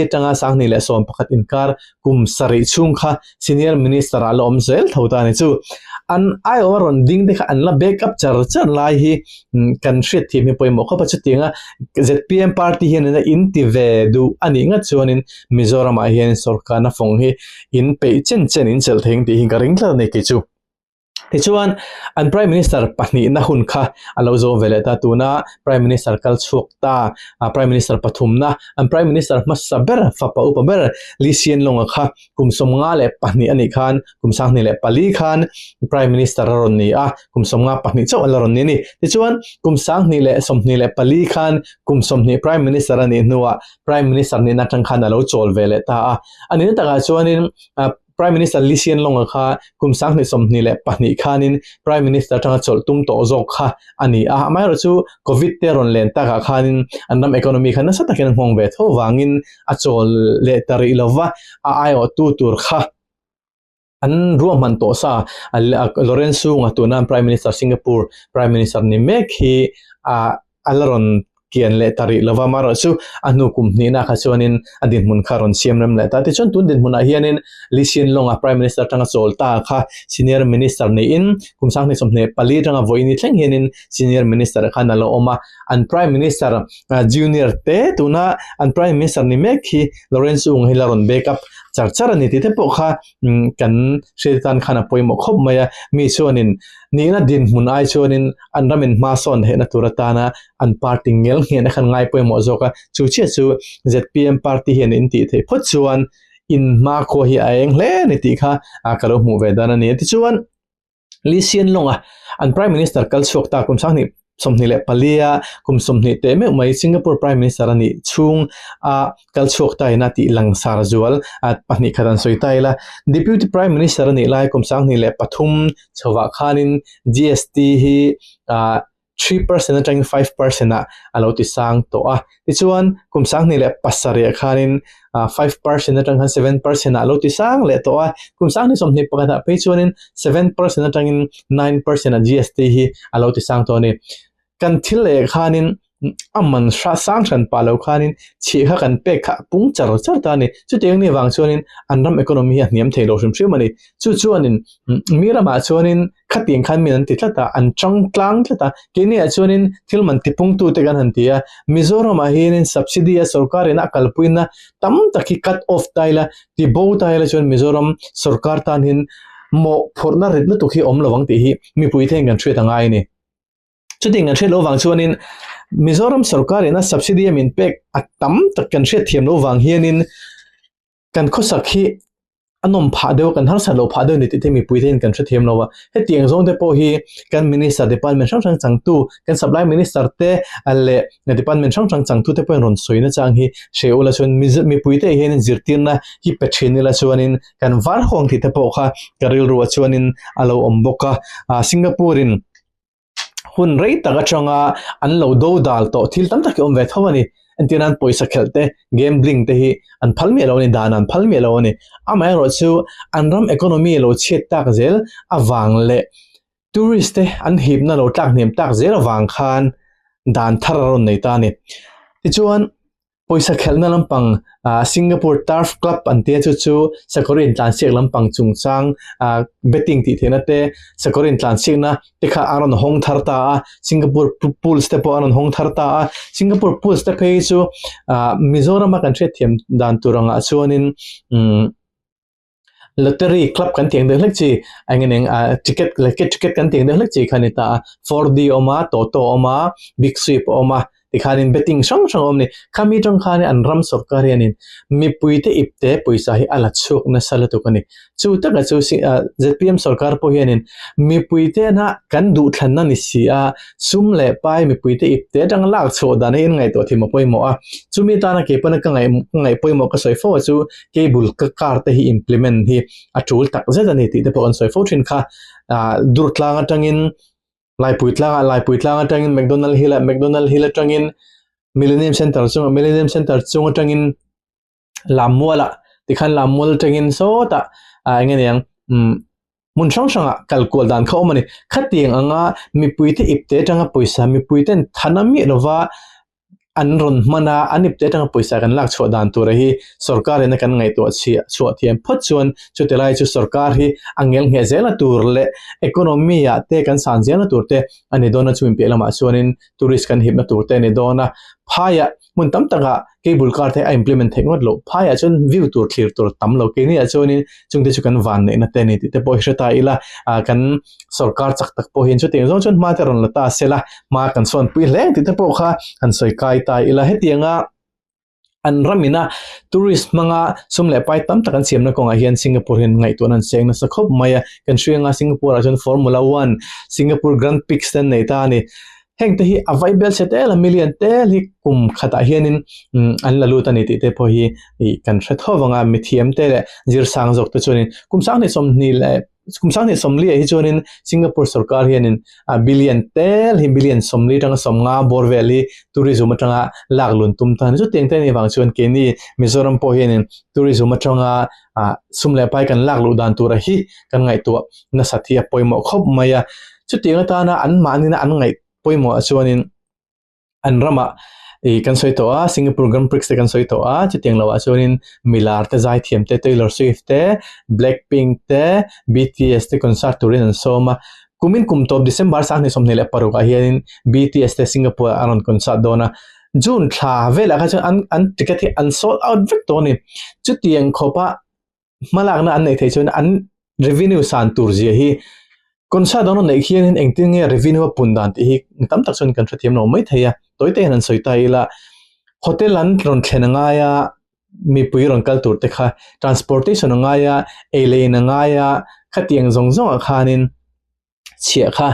atanga 2011 inkar kum sarih chhung kha Senior Minister ah la awm zel tho ta a ni. Chu an aiawh a rawn ding te kha an la back up char char lai hi kan hriat thiam hi pawimawh khawp a. Chutianga zpm party hian in in ti ve duh a nih ngat chuanin Mizoram ah hian sorkarna fawng hi in peih chen chen in chelh thei ang tih hi ka ring tlat a ni kei chu. Tichuan an Prime Minister pahnihna hun kha a lo zawm ve leh ta, tuna Prime Minister kal chhuak ta Prime Minister pathumna an Prime Minister hmasa ber fapa upa ber Lee Hsien Loong-a kha kum 52 a nih khan kum 2004 khan Prime Minister a rawn ni a, kum 52 chauh a la rawn ni a ni. Tichuan kum 2024 khan kum 20 Prime Minister a nih hnuah Prime Minister nihna atang khan a lo chawl ve leh ta a. A nihna takah chuanin Prime Minister Lee Hsien Loong-a kha kum 2022 khanin Prime Minister atanga chawlh tum tawh zawk kha a ni a. Amaherawhchu Covid te rawn len takah khanin an ram economy kha nasa takin a nghawng ve tho vangin a chawl leh ta rih lova, a aiawhtu tur kha an ruahman tawh sa. Lawrence Sung-a tuna Prime Minister Singapore Prime Minister ni mek hi a la rawn kian leh ta rih lova, amaherawhchu a hnu kum hnihna kha chuanin a dinhmun kha rawn siam rem leh ta. Tichuan tun dinhmunah hianin Lee Hsien Loong-a Prime Minister atanga chawl ta kha Senior Minister niin kum 2024 atanga vawiin thleng hianin Senior Minister khan a lo awm a. An Prime Minister Junior te tuna an Prime Minister ni mek hi Lawrence Ung hi la rawn back up char char a ni tih te pawh kha kan hriat atan khan a pawimawh khawp mai a. Mi chuanin nihna dinhmun ai chuanin an ramin hma sawn theihna tur atana an party ngel nghehna khan ngai pawimawh zawk a, chu chiah chu zpm party hian in tih theih phawt chuan in hmakhua hi a eng hle a ni tih kha ka lo hmuh ve dan a ni. Tichuan Lee Hsien Loong-a an Prime Minister kal chhuak ta kum 2024 a kum 20 teh meuh mai Singapore Prime Minister a nih chhung a kal chhuak ta in a tih langsar zual a pahnih khat an sawi ta ila. Deputy Prime Minister a nih lai kum 2003 chhovah khanin GST hi ah 3% atangin 5% ah a lo ti sang tawh a. Tichuan kum 2007 ah khanin 5% atang khan 7% ah a lo ti sang leh tawh a. Kum 2021 ah phei chuanin 7% atangin 9% ah GST hi a lo ti sang tawh a ni. Kan thil leh khanin a man hra sang hran pah lo khanin chhih kha kan pek kha a pung char char ta a ni. Chutiang ni vang chuanin an ram economy hi a hniam thei lo hrim hrim a ni. Chu chuanin mi ramah chuanin khatiang khan min an ti tlat a, an chang tlang tlat a. Keiniah chuanin thil man tipungtute kan han ti a, Mizoramah hianin subsidy a sorkarin a kalpuina tam tak hi cut off ta ila, ti bo ta ila chuan Mizoram sorkar tan hian mawhphurhna rit lutuk hi awm lo ang tih hi mipui te hian kan hriat a ngai a ni. Chutiang kan hriat loh vang chuanin Mizoram sorkarin a subsidy a min pek a tam tak kan hriat thiam loh vang hianin kan khawsak hi. A nawm phah deuh a, kan harsat loh phah deuh a ni tih te mipui te hian kan hrethiam lo a. Hetiang zawng te pawh hi kan Minister Department hrang hrang changtu, kan Supply Minister te leh Department hrang hrang changtu te pawhin rawn sawi nachang hi hre ula chuan mipui te hian zirtirna hi pe thin ila chuanin kan var huang tih te pawh kha ka rilruah chuanin a lo awm bawk a. Singapore in hun rei tak atanga an lo do dal tawh thil tam tak hi awm ve tho a ni. Entir nan pawisa khelh te, gambling te hi an phal miah lo a ni, dan an phal miah lo a ni. Amaherawhchu an ram economy lo chhiat tak zel avang leh tourist te an hipna lo tlak hniam tak zel avang khan dan thar a rawn nei ta a ni. Tichuan. Pawisa khelhna lampang ah Singapore Turf Club an tia chu chu sakawr intlansiak lampang chungchang ah betting tih theihna te sakawr intlansiakna te kha a rawn hawng thar ta a, Singapore Pools te pawh a rawn hawng thar ta a, Singapore Pools te phei chu ah Mizorama kan hriatthiam dan tur angah chuanin umm. Lottery club kan tih ang deuh hlek chi eng nge ah ticket ticket kan tih ang deuh hlek chi kha a ni ta a 4D a awm a toto a awm a big sweep a awm a tikhanin betting hrang hrang a awm a ni khami atang khanin an ram sawrkar hianin mipuite ipte pawisa hi a la chhuak nasa lutuk a ni chu taka chu ah zpm sawrkar pawh hianin mipuite na kan duhthlanna ni si a sum leh pai mipuite ipte atanga lak chhuah dan hi in ngaihtuah thim a pawimawh a chumi tana kei pawn ka ngaih ka ngaih pawimawh ka sawi fo a chu cable ka car te hi implement hi a tul tak zet a ni tih te pawh kan sawi fo thin kha ah dur tlang atangin Laipui tlangah Laipui tlang atangin McDonald Hill ah McDonald Hill atangin Millennium Center chungah Millennium Center chung atangin Lammual ah tikhan Lammual atangin sawtah ah eng nge niang umm hmun hrang hrangah kal kual dan kha awm a ni khatiang anga mipuite ipte atanga pawisa mipuiten thana miah lova an rawn hman a, an ipte atanga pawisa kan lak chhuah dan tura hi sorkar in a kan ngaihtuah chhiah chhuah thiam phawt chuan chuti lai chu sorkar hi a ngel ngheh zela tur leh economy ah te kan san zela tur te a ni dawn a chumi piah lamah chuanin tourist kan hipna tur te a ni dawn a phaiah hmun tam takah cable car te a implement theih ngawt loh phaiah chuan view tur thlir tur tam lo keini ah chuanin chungte chu kan van neihna te a ni tih te pawh hi hre ta ila ah kan sorkar chak tak pawh hian chutiang zawng chuan hma te rawn la ta se la hma kan sawn pui hle ang tih te pawh kha han sawi kai ta ila hetianga an ramina tourist hmanga sum leh pai tam tak an siamna kawngah hian Singapore hian ngaihtuahna an seng nasa khawp mai a kan hrianga Singapore ah chuan Formula One Singapore Grand Prix te an nei ta a ni heng te hi a vai bel chhe tel a million tel hi kum khatah hianin an la lut a ni tih te pawh hi ih kan hre tho vang a mithiam te leh zirsang zawk te chuanin kum sanghnih sawmhnih leh kum sanghnih sawmli ah hi chuanin Singapore sorkar hianin a billion tel hi billion sawmli atanga sawmnga bawr vel hi tourism atanga lak lun tum ta a ni chutiang te anih vang chuan keini Mizoram pawh hianin tourism atanga ah sum leh pai kan lak luh dan tura hi kan ngaihtuah nasat hi a pawimawh khawp mai a chutiang atana an mahni na an ngaih pawimawh ah chuanin an ramah ih kan sawi tawh a Singapore Grand Prix te kan sawi tawh a chutiang loh ah chuanin milar te zaithiam te Taylor Swift te Blackpink te B_T_S te concert turin an sawm a kumin kum tawp December 2026 ah hianin B_T_S te Singapore ah an rawn concert dawn a June thla velah kha chuan an an ticket hi an sold out vek tawh a ni chutiang khawpa hmalakna an neih theih chuan an revenue san tur zia hi concert an rawn neih khianin engtin nge revenue a pun dan tih hi tam tak chuan kan hrethiam lo mai thei a tawi te hian an sawi ta ila hotel an rawn thlen a ngai a mipui rawn kal tur te kha transportation a ngai a ei leh in a ngai a khatiang zawng zawng ah khanin chhiah kha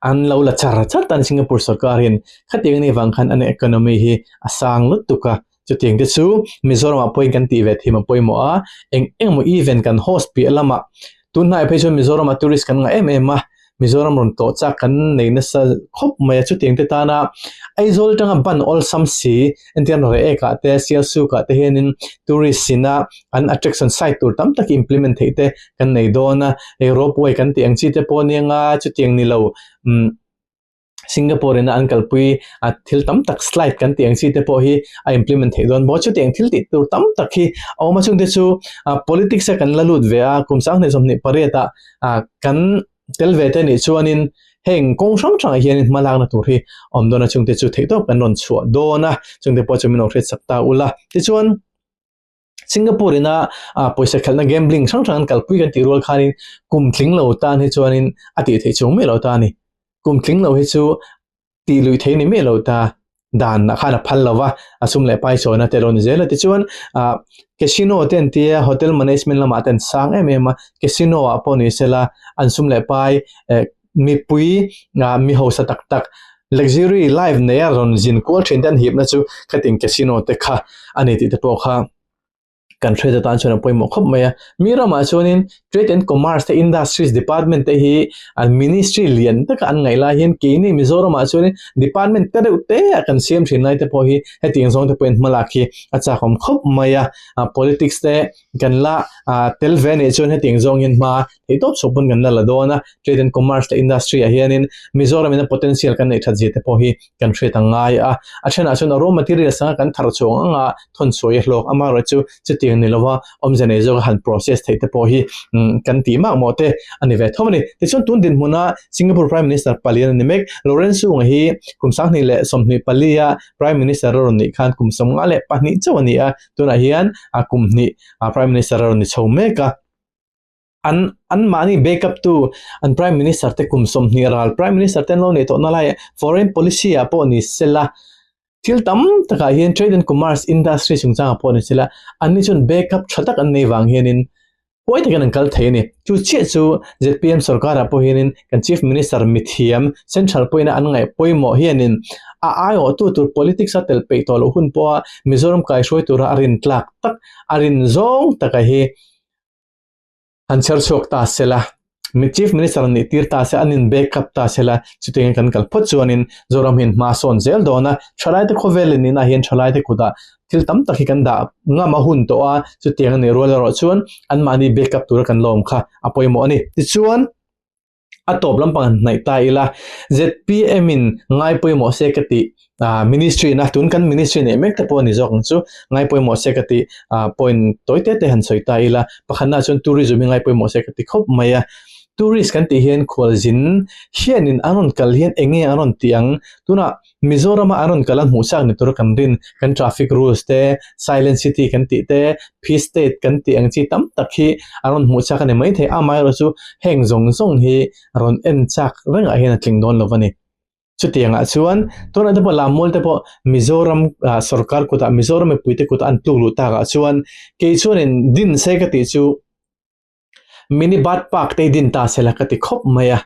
an lo la char char ta a ni Singapore sorkar hian khatiang anih vang khan an economy hi a sang lutuk a chutiang te chu Mizoram ah pawhin kan tih ve thim a pawimawh a eng eng emaw event kan host piah lamah tunhnai phei chuan Mizoram ah tourist kan ngah em em a Mizoram rawn tawh chak kan nei nasa khawp mai a chutiang te tana Aizawl atanga ban awlsam si Entirna Reiek ah te Sialsuk ah te hianin tourist ina an attraction site tur tam tak implement theih te kan nei dawn a, hei ropeway kan tih ang chi te pawh ania nga chutiang ni lo umm Singapore ina an kalpui a thil tam tak slide kan tih ang chi te pawh hi a implement theih dawn bawk a, chutiang thil tih tur tam tak hi a awm a chungte chu ah politics a kan la lut ve a kum 2028 ah ah kan tel ve te nih chuanin heng kawng hrang hrangah hianin hma lakna tur hi awm dawn a chungte chu theihtawp kan rawn chhuah dawn a chungte pawh chu min lo hriat sak ta ula tichuan Singapore ina ah pawisa khelhna gambling hrang hrang an kalpui kan tih rual khanin kum tling lo tan hi chuanin a tih theih chung miah lo ta a ni kum tling lo hi chu tih luih theih a ni miah lo ta. Dan ah khan a phal lo va, a sum leh pai sawina te a lo ni zel a. Tichuan ah casino te an tia hotel management lamah te an sang em em a, casino ah pawh ni sela an sum leh pai eh mipui ah mi hausa tak tak luxury life neia rawn zin kual thin te an hipna chu khatiang casino te kha a ni tih te pawh kha kan hriat atan chuan a pawimawh khawp mai a. Mi ramah chuanin Trade and Commerce te Industries Department te hi an ministry lian taka an ngaih lai hian keini Mizoramah chuanin department te deuh te a kan siam thin lai te pawh hi hetiang zawng te pawhin hmalak hi a chakawm khawp mai a. Politics te kan la tel ve anih chuan hetiang zawng hian hma theih tawp chhuak pawn kan la la dawn a. Trade and Commerce leh Industry ah hianin Mizoramin a potential kan neih that zia te pawh hi kan hriat ang ngai a, a thenah chuan a raw materials anga kan thar chhuang anga thawn sawi a hlawk amaherawh chu chutiang ni lova awmze nei zawka han process theih te pawh hi kan tih mak mawh te a ni ve tho a ni. Tichuan tun dinhmuna Singapore Prime Minister palian a ni mek, Lawrence Wong hi kum 2024 a Prime Minister a rawn nih khan kum 52 chauh a ni a, tunah hian kum hnih Prime Minister a rawn ni chho mek a. An anmahni backup tu an Prime Minister te kum 20 ral Prime Minister te an lo neih tawh na lai foreign policy ah pawh ni sela thil tam takah hian trade and commerce industry chungchangah pawh ni sela anni chuan backup tha tak an nei vang hianin huai takin an kal thei a ni. Chu chiah chu zpm sorkarah pawh hianin kan Chief Minister mithiam central pawhin an ngaih pawimawh hianin a aiawhtu tur politics a tel peih tawh loh hun pawha Mizoram kaihruai tura a rintlak tak a rin zawng taka hi Han chher chhuak ta sela, mi Chief Minister an nih tir ta se, an in back up ta sela, chutiangin kan kal phawt chuanin Zoram hian hma sawn zel dawn a, thalaite khawvel in inah hian thalaite kutah thil tam tak hi kan dah ngam a hun tawh a, chutiang a nih rual erawh chuan anmahni back up tura kan lawm kha a pawimawh a ni. Tichuan. A tawp lampang han hnaih ta ila, zpm in ngai pawimawh se ka tih ministry na tun kan ministry neih mek te pawh a ni zawk ang chu, ngai pawimawh se ka tih point tawi te te han sawi ta ila, pakhatna chuan tourism hi ngai pawimawh se ka ti khawp mai a, tourist kan tih hian khualzin hianin an rawn kal hian eng nge an rawn tih ang, tunah Mizorama an rawn kal a hmuh chak ni tura kan rin, kan traffic rules te, silent city kan tih te, peace state kan tih ang chi tam tak hi an rawn hmuh chak a ni maithei. Amaherawh chu heng zawng zawng hi rawn en chak rengah hian a tling dawn lo a ni. Chutiangah chuan tunah te pawh Lammual te pawh Mizoram sorkar kutah, Mizoram mipuite kutah an tluk luh takah chuan kei chuanin din se ka tih chu, Mini Bird Park te hi din ta sela ka ti khawp mai a,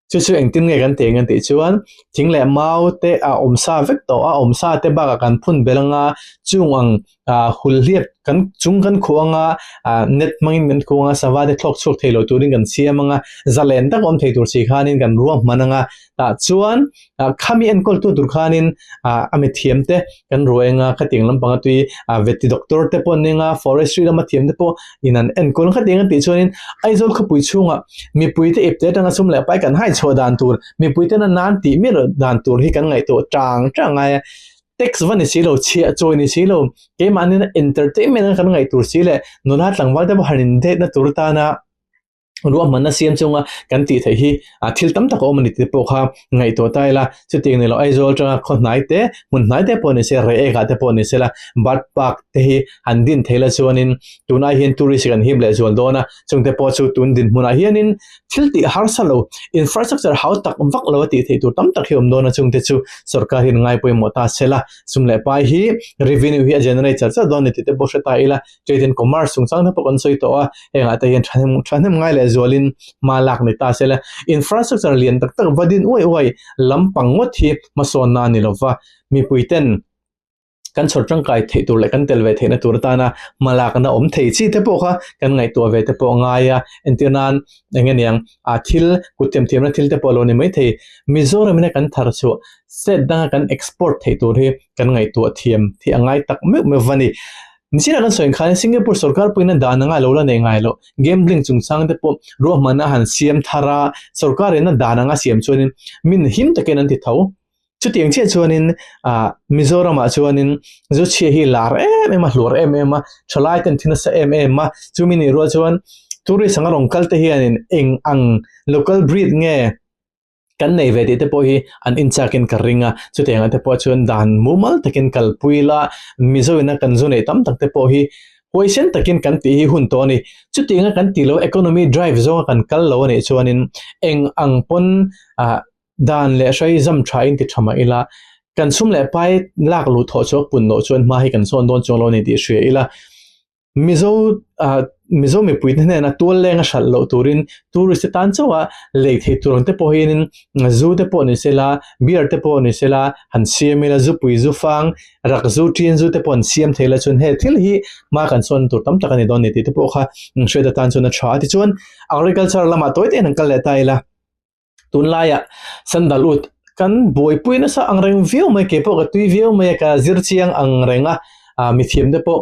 chu chu engtin nge kan tih ang tih chuan thing leh mau te a awm sa vek tawh a, awm sa te bakah kan phun belh anga chung ang ah hul hliap kan chung kan khuh anga ah net hmangin kan khuh anga sava te thlawk chhuak thei lo turin kan siam anga zalen tak awm thei tur si khanin kan ruahman anga tah chuan ah khami enkawl tu tur khanin ah a mithiam te kan ruai anga khatiang lampanga tui ah veti doctor te pawh an eng a forestry lama thiam te pawh in an enkawl khatiang an tih chuanin Aizawl khawpui chhungah mipui te ipte atanga sum leh pai kan hai chhuah dan tur mipui tena nan tih miah loh dan tur hi kan ngaihtuah tang tang ngai a tax va ni si lo chhiah chawi ni si lo keimahni entertainment a kan ngaih tur si leh nula tlangval te pawh han in date na tur atana Ruahmanna siam chunga kan tih theih hi thil tam tak a awm a ni tih pawh kha ngaihtuah ta ila, chutiang ni lo Aizawl atanga khaw hnai te, hmun hnai te pawh ni se, Reiek ah te pawh ni se la, Bird Park te hi han din thei la chuanin tunai hian tourist kan hip leh zual dawn a, chungte pawh chu tun dinhmunah hianin thil tih harsa lo, infrastructure hau tak vak lo a tih theih tur tam tak hi a awm dawn a, chungte chu sorkar hian ngai pawimawh ta se la, sum leh pai hi revenue hi a generate char char dawn a ni tih te pawh hre ta ila. Trade and Commerce chungchang te pawh kan sawi tawh a, hengah te hian thahnem thahnem ngai leh zualin hma lak ni ta se la, infrastructure lian tak tak va din uai uai lampang ngawt hi hmasawnna a ni lo va, mipui ten kan chhawr tangkai theih tur leh kan tel ve theihna tur atana hma lakna awm thei chi te pawh kha kan ngaihtuah ve te pawh a ngai a, entir nan eng nge niang ah thil kut themthiamna thil te pawh a lo ni maithei, Mizoram ina kan thar chhuah state danga kan export theih tur hi kan ngaihtuah thiam hi a ngai tak meuh meuh va ni. Nichina kan sawi khan Singapore sorkar pawhin a dan anga lo la nei ngai loh gambling chungchang te pawh ruahmanna han siam thar a, sorkarin a dan anga siam chuanin min him takin an ti tho. Chutiang chiah chuanin ah Mizoramah chuanin zu chhia hi lar em em a, hluar em em a, thalai ten thi nasa em em a, chumi nih rual chuan tourist anga rawn kal te hianin eng ang local breed nge kan nei ve tih te pawh hi an inchakin ka ring a, chutiang ah te pawh chuan dan mumal takin kalpui ila Mizo ina kan zu neih tam tak te pawh hi huaisen takin kan tih hi hun tawh a ni. Chutianga kan tih loh economy drive zawnga kan kal lo a nih chuanin eng ang pawn ah dan leh hrai zam tha in ti tha mah ila. Kan sum leh pai lak luh thawh chu a pun loh chuan hma hi kan sawn dawn chuang lo a ni tih hria ila. Mizo ah Mizo mipui te hnena tual leng a hralh loh turin tourist te tan chauh a lei theih tur ang te pawh hianin zu te pawh ni sela beer te pawh ni sela han siam ila zupui zu fang rak zu ṭin zu te pawh an siam thei la chuan he thil hi hma kan sawn tur tam tak a ni dawn a ni tih te pawh kha hriat atan chuan a tha a tichuan agriculture lamah tawi tein an kal leh ta ila. Tunlaiah sandalwood kan buaipui nasa ang reng viau mai kei pawh ka tui viau mai a ka zir chiang ang reng a ah mithiam te pawh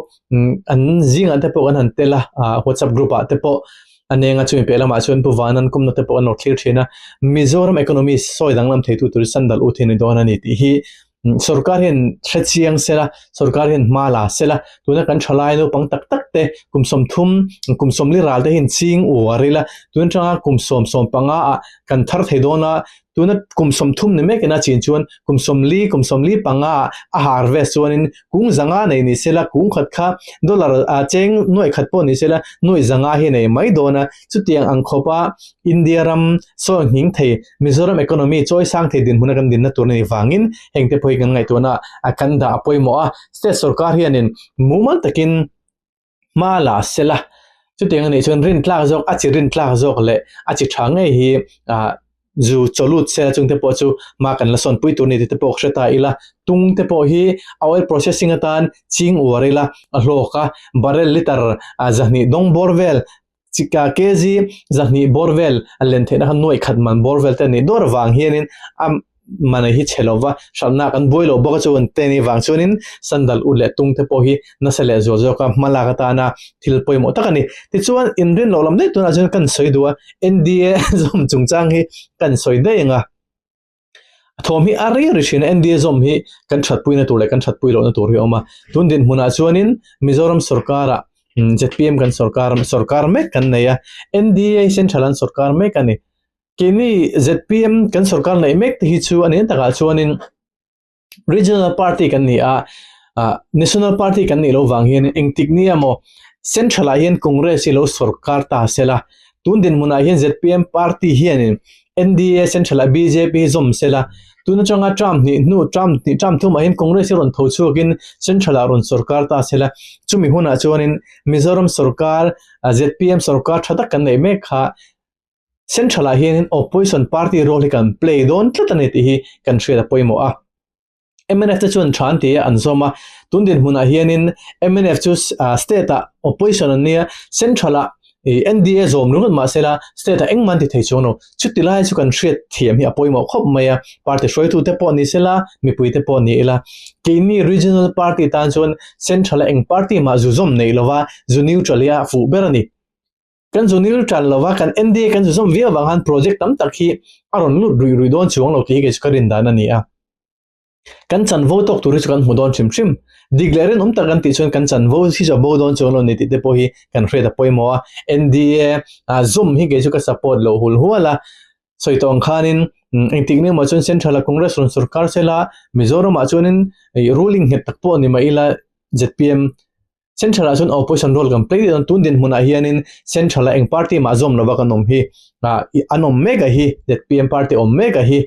an zingah te pawh kan han tel a ah whatsapp group ah te pawh a nenga chumi piah lamah chuan Pu Vanan kumna te pawh kan lo thlir thin a Mizoram economy sawi danglam theitu tur sandalwood hi a ni dawn a ni tih hi Sorkar hian hre chiang se la, sorkar hian hma la se la, tuna kan thalai naupang tak tak te kum 30, kum 40 ral te hian ching uar ila, tun atanga kum 10, 15 ah kan thar thei dawn a, tuna kum 30 ni mek ina chin chuan kum 40, kum 45 ah a harvest chuanin kung zanga nei ni se la, kung khat kha dollar ah cheng nuaih khat pawh ni se la, nuaih zanga hi nei mai dawn a, chutiang ang khawpa India ram sawi nghing thei Mizoram economy chawi sang thei dinhmuna kan dinna tur a nih vangin heng te pawh hi kan ngaihtuahna a kan dah a pawimawh a, state sorkar hianin mumal takin hma la se la, chutiang a nih chuan rintlak zawk a chi rintlak zawk leh a chi tha ngei hi ah zu chawlut se la chungte pawh chu hma kan la sawnpui tur a ni tih te pawh hre ta ila, tung te pawh hi a oil processing atan ching uar ila a hlawk a, barrel liter 200 dawng bawr vel Chika kg 200 bawr vel a len theihna kha nuaih khat man bawr vel te a nih dawr avang hianin a man hi chhe lova hralhna kan buai loh bawk a chu an te nih vang chuanin sandal ut leh tung te pawh hi nasa leh zual zawka hma lak atana thil pawimawh tak a ni. Tichuan inrin loh lam daih tunah chuan kan sawi duh a NDA zawm chungchang hi kan sawi daih ang a. A thawm hi a rei ri thin a, NDA zawm hi kan thatpuina tur leh kan thatpui lohna tur hi a awm a. Tun dinhmunah chuanin Mizoram sorkarah zpm kan sorkar sorkar mek kan nei a, NDA central an sorkar mek a ni. Keini zpm kan sorkar neih mek te hi chu a nen takah chuanin Regional party kan ni a, ah national party kan nih loh vang hian engtik nia maw central ah hian Congress hi lo sorkar ta se la, tun dinhmunah hian zpm party hianin NDA central ah bjp hi zawm se la, tun atanga term hnih hnu term hnih term thumah hian Congress hi rawn tho chhuakin central ah rawn sorkar ta se la, chumi hunah chuanin Mizoram sorkar zpm sorkar tha tak kan neih mek kha Central ah hianin opposition party role hi kan play dawn tlat a ni tih hi kan hriat a pawimawh a. Mnf te chuan tha an ti a, an zawm a. Tun dinhmunah hianin mnf chu state ah opposition an nia, central ah NDA zawm ringawt mah sela state ah engmah an ti thei chuang lo. Chuti lai chu kan hriat thiam hi a pawimawh khawp mai a. Party hruaitute pawh ni sela, mipuite pawh ni ila. Keini regional party tan chuan central ah eng party mah zu zawm neih lova zu neutral hi a fuh ber a ni. Kan zu nil tan lova, kan NDA kan zu zawm viau avang khan project tam tak hi a rawn lut ruih ruih dawn chuang lo tih hi kei chu ka rin dan a ni a. Kan chanvo tawk tur hi chu kan hmu dawn hrim hrim. Dik leh rinawm tak kan tih chuan kan chanvo hi chu a bo dawn chuang lo ni tih te pawh hi kan hriat a pawimawh a. NDA zawm hi kei chu ka support loh hul hual a. Sawi tawh ang khanin engtik ni emaw chuan Central a Congress rawn sorkar sela Mizoramah chuanin ruling nghet tak pawh ni mah ila zpm Central ah chuan opposition role kan play dawn tun dinhmunah hianin central ah eng party mah zawm lova kan awm hi ah an awm mek a hi zpm party awm mek a hi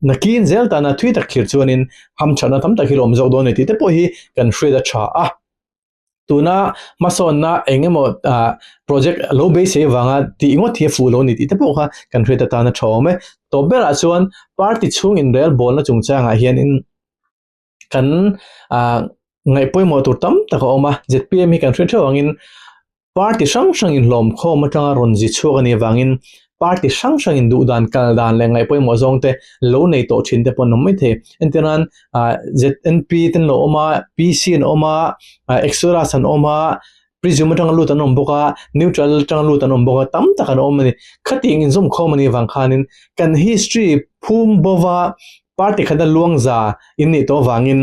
nakin zel tana thui tak thlir chuanin hamthatna tam tak hi la awm zawk dawn a ni tih te pawh hi kan hriat a tha a. Tuna hmasawnna eng emaw ah project lo beisei avanga tih ngawt hi a fuh lo a ni tih te pawh kha kan hriat atana tha awm e. Tawp berah chuan party chhung inrelbawlna chungchangah hianin kan ah ngaih pawimawh tur tam tak a awm a zpm hi kan hre theuh angin party hrang hrang inhlawm khawm atanga rawn zi chhuak a nih avangin party hrang hrang in duh dan kal dan leh ngaih pawimawh zawng te lo nei tawh thin te pawh an awm maithei entirnan ah znp te an lo awm a pc an awm a ah exodus an awm a Prism atanga lut an awm bawk a, neutral atanga lut an awm bawk a, tam tak an awm a ni. Khatiang inzawm khawm a nih avang khanin kan history phum bova party khata luangza in nih tawh avangin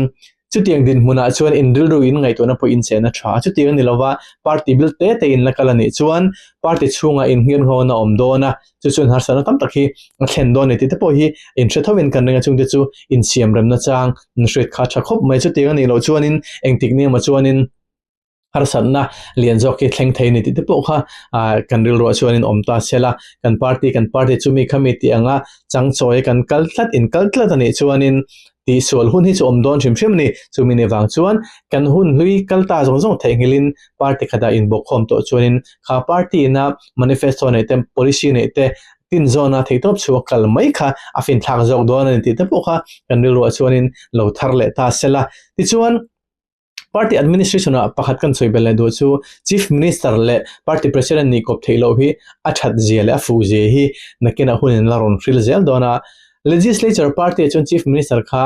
chutiang dinhmunah chuan in rilru in ngaihtuahna pawh in chen a tha a. Chutiang a ni lova party bil te te in la kal a nih chuan party chhungah innghirnghawna a awm dawn a, chu chuan harsatna tam tak hi a thlen dawn a ni tih te pawh hi in hre thovin kan ring a, chungte chu insiamremna chang in hriat kha a tha khawp mai. Chutiang a nih loh chuanin engtik ni emaw chuanin. Harsatna lian zawk hi thleng thei a ni tih te pawh kha kan rilruah chuanin awm ta se la, kan party kan party chu mi khami tih anga changchawi kan kal tlat in kal tlat a nih chuanin tihsual hun hi chu awm dawn hrim hrim a ni. Chumi ni vang chuan kan hun hlui kal ta zawng zawng theihnghilhin party khatah inbawkkhawm tawh chuanin kha party ina manifesto neih te policy neih te tinzawna theihtawp chhuak kal mai kha a finthlak zawk dawn a ni tih te pawh kha kan rilruah chuanin lo thar leh ta se la. Tichuan. Party administration ah pakhat kan sawi belh leh duh chu Chief Minister leh Party President nih kawp theih loh hi a that zia leh a fuh zia hi nakinah hun in la rawn hril zel dawn a. Legislature party ah chuan Chief Minister kha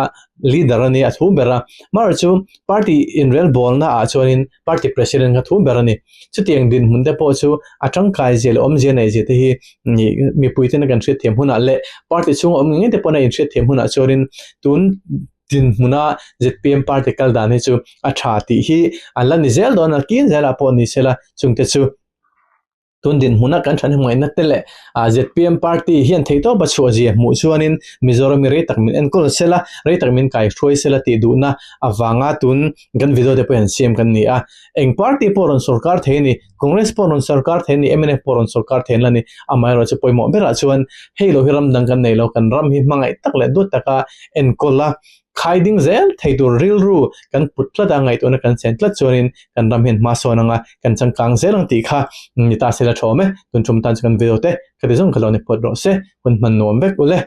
leader a ni a thu ber a, amaherawhchu chu party inrelbawlna ah chuanin Party President kha thu ber a ni. Chutiang dinhmun te pawh chu a tangkai zia leh awmzia neih zia te hi mipui tena kan hriatthiam hunah leh party chhunga awm ngei ngei te pawh na inhriatthiam hunah chuanin tun Dinhmuna zpm party kal dan hi chu a tha tih hi an la ni zel dawn a, kin zelah pawh ni sela chungte chu tun dinhmuna kan thahnem ngaihna te leh zpm party hian theihtawp a chhuah zia hmuh chuanin Mizoram hi rei tak min enkawl sela, rei tak min kaihruai sela tih duhna avanga tun kan video te pawh hian siam kan ni a. Eng party pawh rawn sorkar thei a ni, Congress pawh rawn sorkar thei a ni, mnf pawh rawn sorkar thei an la ni. Amaherawhchu chu pawimawh berah chuan hei lo hi ram dang kan nei lo, kan ram hi hmangaih tak leh duat taka enkawl a, khai ding zel thei tur rilru kan put tlat a, ngaihtuahna kan chen tlat chuanin kan ram hian hma sawn anga kan changkang zel ang tih kha ni ta se la tha awm e. Tun tum tan chu kan video te ka ti zawng kha lo ni phawt rawh se, hun hman nuam vek ule.